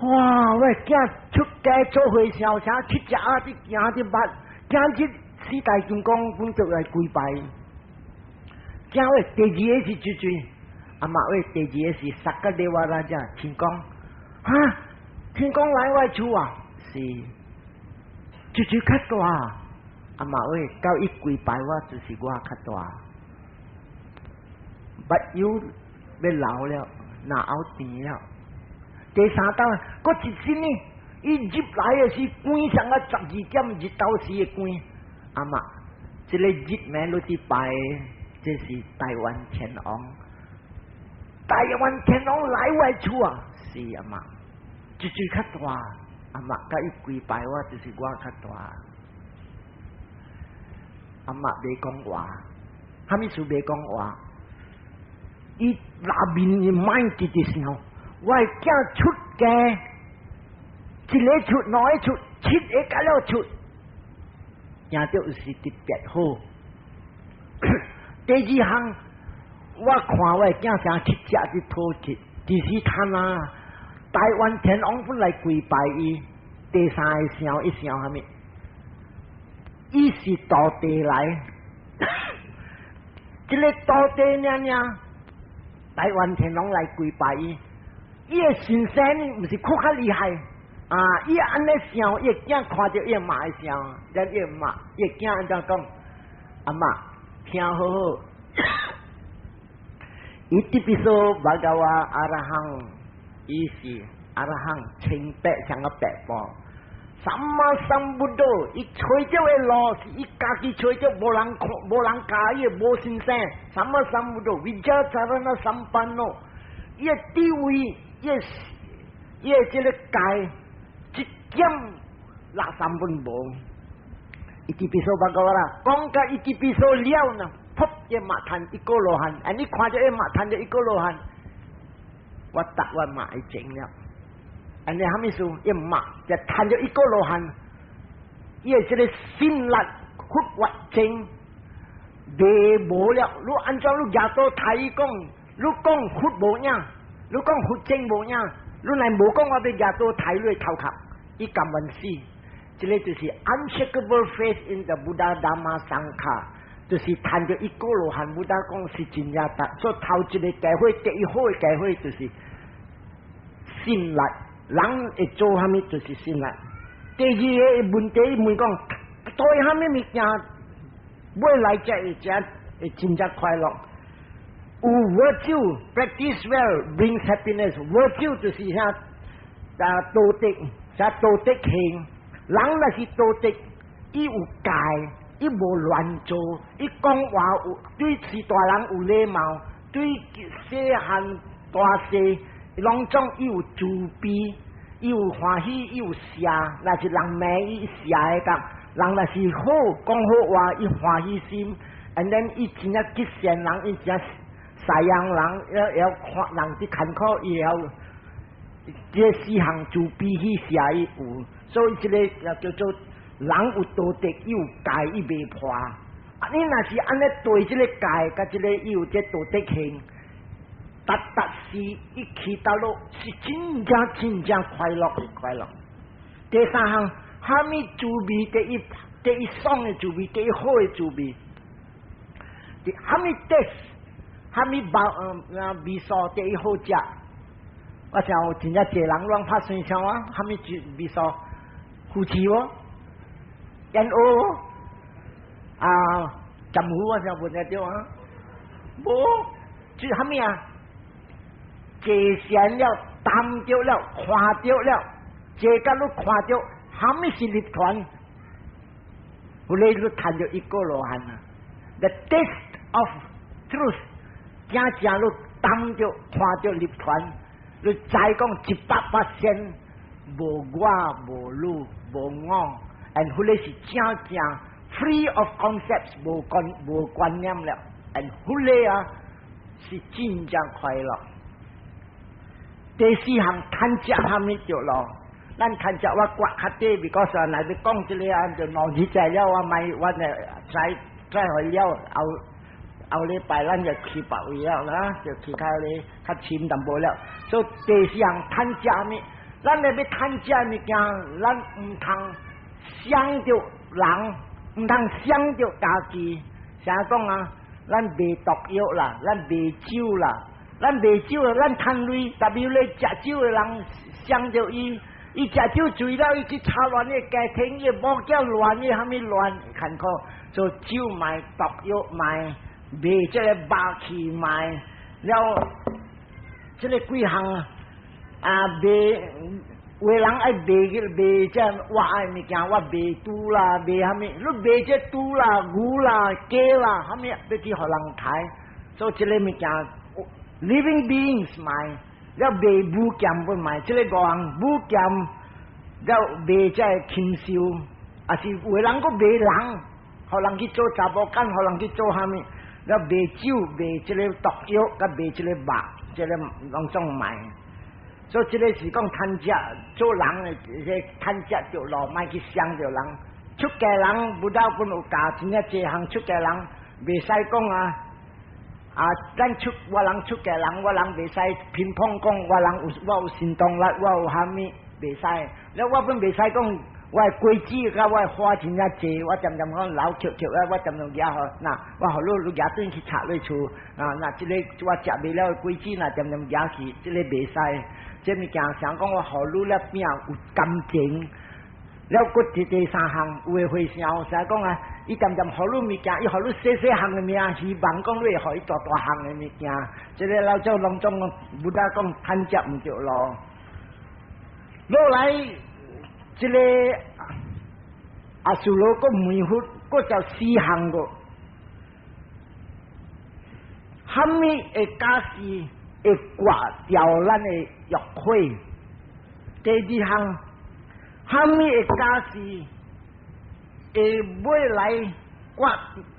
哇！我囝出家做和尚，啥七隻仔佇行佇捌，今日四大金剛本就來跪拜。囝喂，第二個是最最，阿媽喂，第二個是 Sakadeva Raja，天公，哈，天公來我厝啊，是最最較大。阿媽喂，佮伊跪拜我就是我較大。目睭欲老了，若後甜了。第三道，閣一身呢，伊入來的時光上啊12點日頭時的光，阿媽，這個日暝你佇拜，這是大梵天王。大梵天王來我厝啊，是阿媽，最最較大，阿媽佮伊跪拜我就是我較大。阿媽袂講話，啥物事袂講話？伊內面伊mind 直直想。我的囝出家，一個出，兩個出，七個甲了出，贏著是特別好。第二項，我看我的囝啥乞食佇討乞，其實他那大梵天王本來跪拜伊，第三個想伊想啥物？伊是徒弟來，這個徒弟爾爾，大梵天王來跪拜伊。伊的神仙毋是閣較厲害啊！伊按呢想，伊囝看著伊媽會想，咱伊媽，伊囝按怎講？阿媽聽好好，伊ติปิโสภะคะวาอะระหัง，伊是阿羅漢清白像個白布。สัมมาสัมพุทโธ，伊揣著的路是伊家己揣著，無人看，無人教伊，無先生。สัมมาสัมพุทโธ，วิชชาจารณะสัมปันโน，伊的地位。伊伊的這個界一點垃圾本無，伊ติปิโสภะคะวา啦，講甲伊ติปิโส了呢，噗伊嘛趁一個羅漢，啊你看著伊嘛趁著一個羅漢，我答我媽會證了，按呢啥物事？伊嘛就趁著一個羅漢，伊的這個信力佛法證袂無了，你按怎你舉刀提講，你講佛無影。你講佛證無影，你若無講我欲舉刀刣你頭殼，伊甘願死。這個就是 unshakable faith in the Buddha Dhamma Sangha，就是趁著一個羅漢，Buddha 講是真正大。所以頭一個機會，第一好的機會就是信力，人會做啥物就是信力。第二個問題問講，對啥物物件，買來食會食會真正快樂。有 virtue practice well brings happiness。virtue 就是啥啊道德，啥道德行。人若是道德，伊有戒，伊無亂做，伊講話有對是大人有禮貌，對細漢大細攏總伊有慈悲，伊有歡喜，伊有捨。若是人罵伊捨會當，人若是好講好話，伊歡喜心，and then 伊真正吉善人，伊真贍養人，要看人佇艱苦，伊會曉這四項慈悲喜捨伊有，所以這個叫做人有道德，伊有戒，伊袂破。啊，你若是按呢對這個戒，佮這個伊有這道德行，逐逐時伊去到落是真正真正快樂的快樂。第三項，啥物滋味第一第一爽的滋味，第一好的滋味，啥物 taste，啥物包啊味素第一好食。我想有真正濟人攏拍生痟啊，啥物味素？夫妻無？煙蚵啊，針糊我想問得著啊？無，這啥物啊？坐禪了，擔著了，看著了，坐甲你看著，啥物是涅槃？後來你趁著一個羅漢啊！The taste of truth，正正你擔著看著涅槃，你知講100%無我無汝無我，and 彼個是正正 free of concepts，無觀念了，and 彼個啊是真正快樂。第四項趁食啥物著咯？咱趁食我割較短，because 若欲講這个啊，就2日在了，我莫我呢再再去了後後禮拜咱就去別位了啦，就去較咧較深淡薄了。所以第四項趁食物，咱咧欲趁食物件，咱毋通傷著人，毋通傷著家己。啥講啊？咱賣毒藥啦，咱賣酒啦，咱賣酒的，咱趁鐳，特別咧食酒的人傷著伊。伊食酒醉了，伊去吵亂伊家庭，伊某囝亂，伊蝦米亂，艱苦。做酒賣，毒藥賣，賣這個肉氣賣，了這个幾項啊賣，有的人愛賣去賣這活的物件，我賣豬啦，賣蝦米？你賣這豬啦、牛啦、雞啦，蝦米欲去予人刣？所以這个物件，living beings 賣。了賣武劍不賣，這个五項武劍了賣這个禽獸，抑是有的人閣賣人，予人去做查某干，予人去做蝦米？了賣酒、賣這个毒藥，佮賣這个肉，這个攏總賣。所以這个是講趁食做人的，這趁食著路，莫去傷著人。出家人不了本有教，真正這項出家人袂使講啊。啊！咱出我人出家人，我人袂使偏謗講，我人有我有神通力，我有蝦米袂使。了我本袂使講，我的果子佮我的花真正濟，我漸漸講老捡捡啊，我漸漸舉予，若我予你你舉轉去插落厝啊，若這个我食袂了的果子，若漸漸舉去，這个袂使。這物件想講我予你了餅有感情，了閣第三項有的和尚成講啊。伊漸漸予你物件，伊予你細細項的物件，希望講你會予伊大大項的物件。這个老祖攏總無得講趁食毋著路。落來，這个阿修羅閣問佛，閣就四項個，蝦米會假使會割掉咱的欲火？第二項，蝦米會假使會尾來割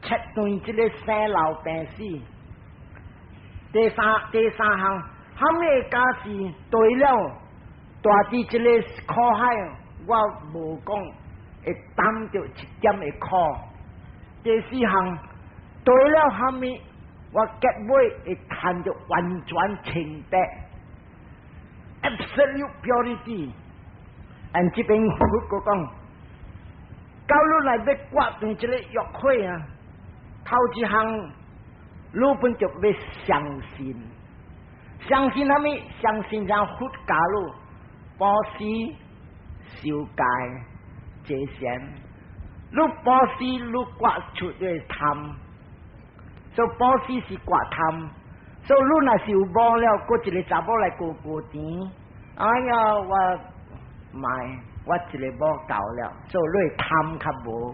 切斷這个生老病死？第三項，蝦米會假使對了，蹛佇這个苦海，我無講會擔著一點的苦。第四項，對了蝦米，我結尾會趁著完全清白，absolute purity。And 這邊佛閣講，到你來欲割斷這个欲火啊，頭一項，你本就欲相信，相信蝦米？相信像佛教你布施、受戒、坐禪。你布施，你割出的貪，所以布施是割貪。所以你若是有某了，閣一个查某來過過錢，哎呀，我莫，我一个某夠了，所以你貪較無。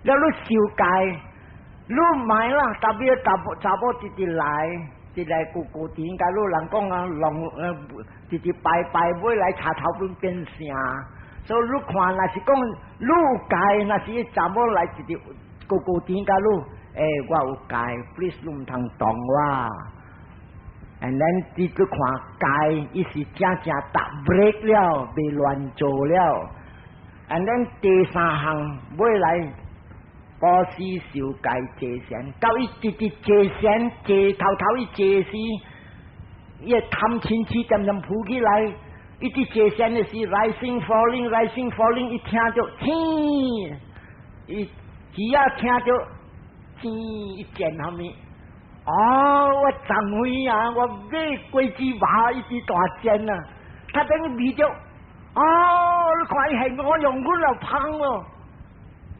了你受戒，你莫啦，特別查某直直來，直來過過錢，共你人講啊，龍直直拜拜，尾來插頭本變成。所以你看，若是講你有戒，若是查某來直直過過錢，共你，欸，我有戒，please 你毋通動我。And then 你去看戒，伊是正正踏 brake 了，袂亂做了。And then 第三項尾來布施受戒坐禪，到伊直直坐禪，坐頭頭伊坐時，伊的貪嗔癡漸漸浮起來。伊佇坐禪的時，rising falling rising falling，伊聽著天，伊耳仔聽著天，伊見蝦米？哦，我昨昏啊，我買果子肉一支大煎啊，他等於味著，哦，你看伊係我用阮了芳咯，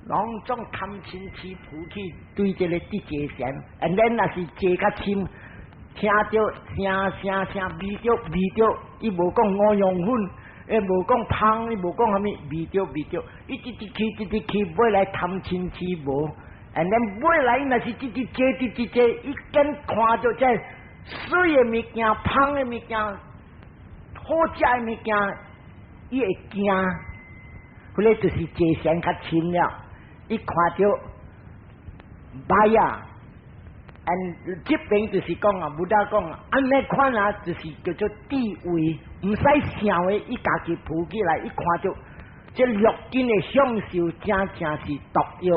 攏總貪嗔癡浮起，對這个佇坐禪，and then 若是坐較深，聽著聲聲聲味著味著，伊無講五樣粉，伊無講芳，伊無講蝦米味著味著，伊直直去直直去，尾來貪嗔癡無。And then 尾來若是直直坐直直坐，伊見看著這媠的物件、芳的物件、好食的物件，伊會驚。彼个就是坐禪較深了，伊看著歹啊， And 這邊就是講啊，Buddha 講按呢款啊，就是叫做智慧，毋使想的，伊家己浮起來，伊看著這六根的享受，正正是毒藥。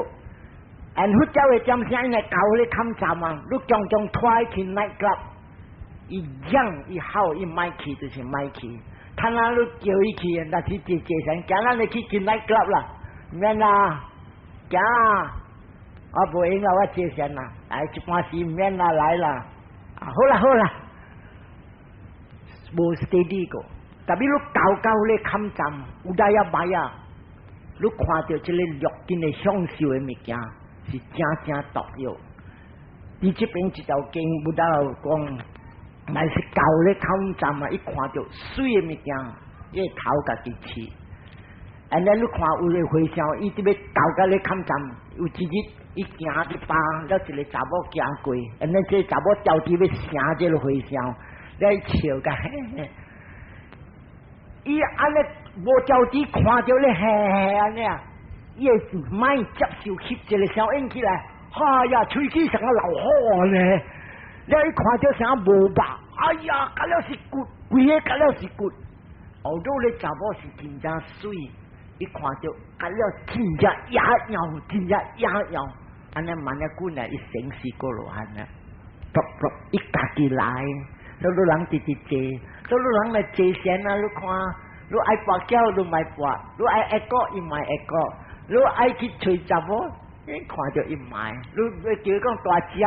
And 佛教的點聲，伊來教你坎站啊，你強強拖去 night club，伊嚷伊吼，伊莫去就是莫去。趁啊，你叫伊去，若是坐坐上，今仔日去去 night club 啦，免啦，行啊！我無閒啦，我坐禪啦，哎，一般時免啦，來啦，啊，好啦好啦，無 steady 過，特別你高高咧坎站，udayabbaya，你看著這个六根的享受的物件是正正毒藥。佇這邊一條經，Buddha 有講，若是厚咧坎站啊，伊看著媠的物件，伊會頭家己刺。And then 你看有个和尚，伊佇欲厚甲咧坎站，有一日伊行佇巴，了一个查某行過，and then 這个查某調佇欲成這个和尚，了伊笑甲嘿嘿。伊按呢無調佇看著咧嘿嘿按呢啊，伊會莫接受翕一个聲音起來，哈呀，喙齒像個老虎呢。了伊看著啥無肉，哎呀，甲了是骨，規个甲了是骨。後頭咧查某是真正媠，伊看著甲了真正野樣，真正野樣。按呢慢仔久呢，伊成死過羅漢啊，卜卜伊家己來，所以人直直坐，所以人來坐禪啊，你看，你愛跋筊你莫跋，你愛會過伊莫會過，你愛去揣查某，伊看著伊莫，你欲叫伊講大食，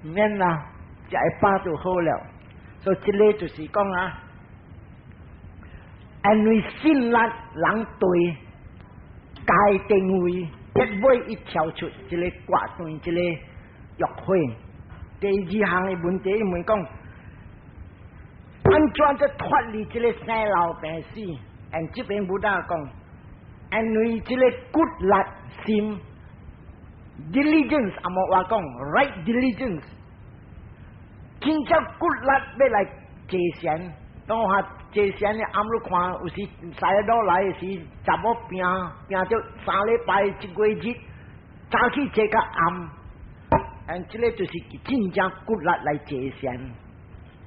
免啦，食會飽就好了。所以這个就是講啊，因為信力人對該定位，結尾伊跳出這个割斷這个欲火。第二項的問題，伊問講，按怎才脫離這个生老病死？And 這邊 Buddha 講，因為這个骨力心 diligence，紅毛話講 right diligence，真正骨力欲來坐禪，當我坐禪的暗你看，有時西路來時，查某拼拼著3禮拜一月日，早起坐到暗，and 這个就是真正骨力來坐禪。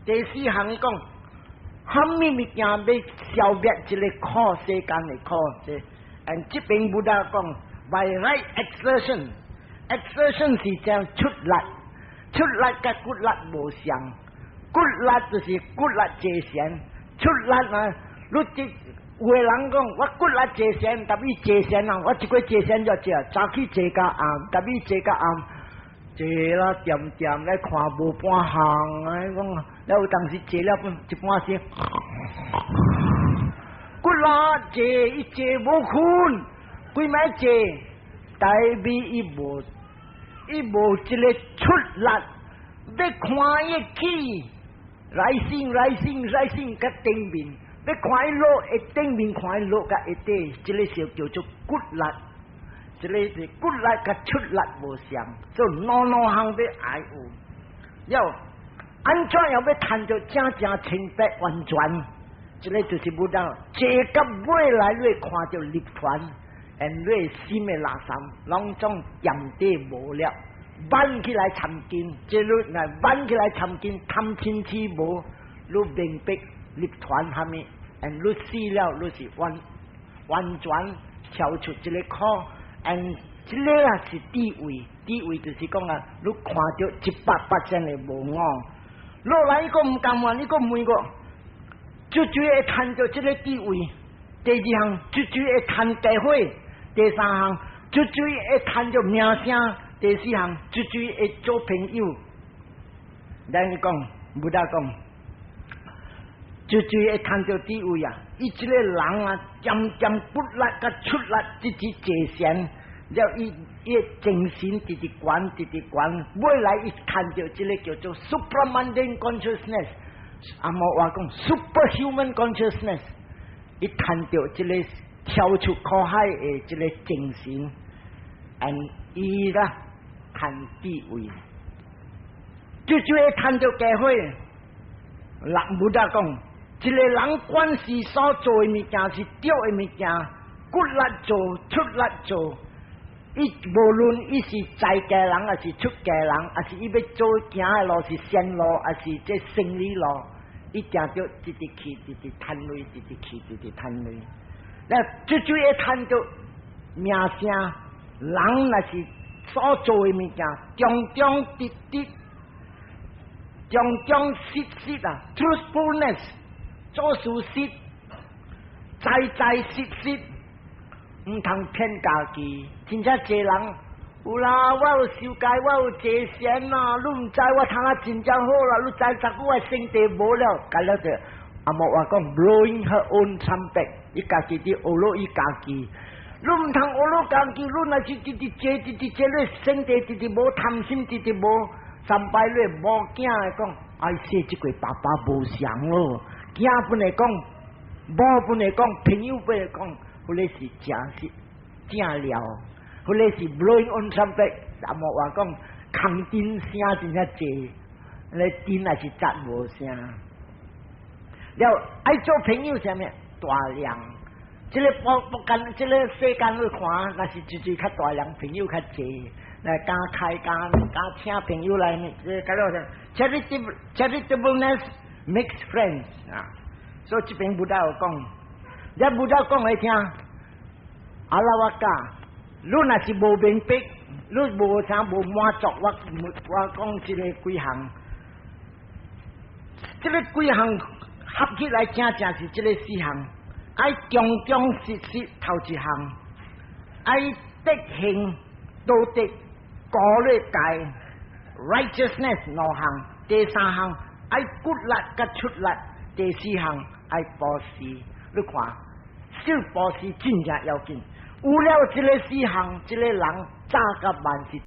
第四項伊講，啥物物件欲消滅這个苦世間的苦？這，and 這邊 Buddha 講，by right exertion，exertion 是將出力，出力佮骨力無相，骨力就是骨力坐禪，出力啊！你這有的人講，我骨力坐禪，但伊坐禪啊，我一過坐禪就食，早起坐到暗，但伊坐到暗，坐啦恬恬來看無半項啊！講，了有當時坐了半一半時，骨力坐伊坐無睏，規暝坐，代表伊無這个出力，欲看伊起，rising rising rising 佮頂面，欲看伊落，會頂面看伊落佮下底，這个時候叫做骨力，這个是骨力佮出力無相，所以兩兩項欲愛有，了按怎樣欲趁著正正清白完全，這个就是 Buddha，坐到尾來你會看著涅槃，and 你心的垃圾攏總嚴底無了，挽起來參經，這你若挽起來參經，貪嗔痴無，你明白涅槃蝦米，and 你死了，你是完完全跳出這个苦，and 這个啊是智慧，智慧就是講啊，你看著100%的無我，落來伊閣毋甘願，伊閣問我，絕對會趁著這个智慧。第二項，絕對會趁地火；第三項，絕對會趁著名聲；第四項，絕對會做朋友。咱講，Buddha 講，絕對會趁著智慧啊！伊這个人啊，漸漸骨力佮出力，直直坐禪，了伊伊精神直直懸，直直懸，尾來伊趁著這个叫做 supramundane consciousness，紅毛話講 superhuman consciousness，伊趁著這个跳出苦海的這个精神，and 伊啦趁智慧，就就會趁著機會。人 Buddha 講，一个人管是所做的物件是對的物件，骨力做出力做，伊無論伊是在家人，抑是出家人，抑是伊欲做行的路是善路，抑是這勝利路，伊定著直直去，直直趁鐳，直直去，直直趁鐳。那最主要趁著名聲，人若是所做的物件，忠忠直直，忠忠實實啊，truthfulness，做事實，在在實實，毋通騙家己。真正濟人有啦，我有受戒，我有坐禪啊，你毋知我通啊真正好啦，你知十久我身體無了，甲了就阿莫話講 blowing her own trumpet，伊家己佇學落伊家己。你毋通學落家己，你若是直直坐，直直坐，你身體直直無貪心，直直無三擺你無囝會講，哎，說這個爸爸無相咯，囝本來講，某本來講，朋友本來講，彼个是誠實正料。彼个是 blowing own trumpet，阿莫話講空頂聲真正濟，你頂也是雜無聲。了愛做朋友啥物？大量，這个不不干，這个世間去看，若是最最較大量朋友較濟，來敢開敢敢請朋友來，這個甲了 charitableness makes friends 啊。所以這邊 Buddha 有講，這 Buddha 講來聽，阿拉我教。你若是無明白，你無啥無滿足，我我講這個幾項，這个幾項合起來正正是這个四項，愛忠忠實實頭一項，愛德行道德高咧界 righteousness 兩項，第三項愛骨力佮出力，第四項愛布施。你看，小布施真正要緊。有了這个四項，這个人早佮晚是。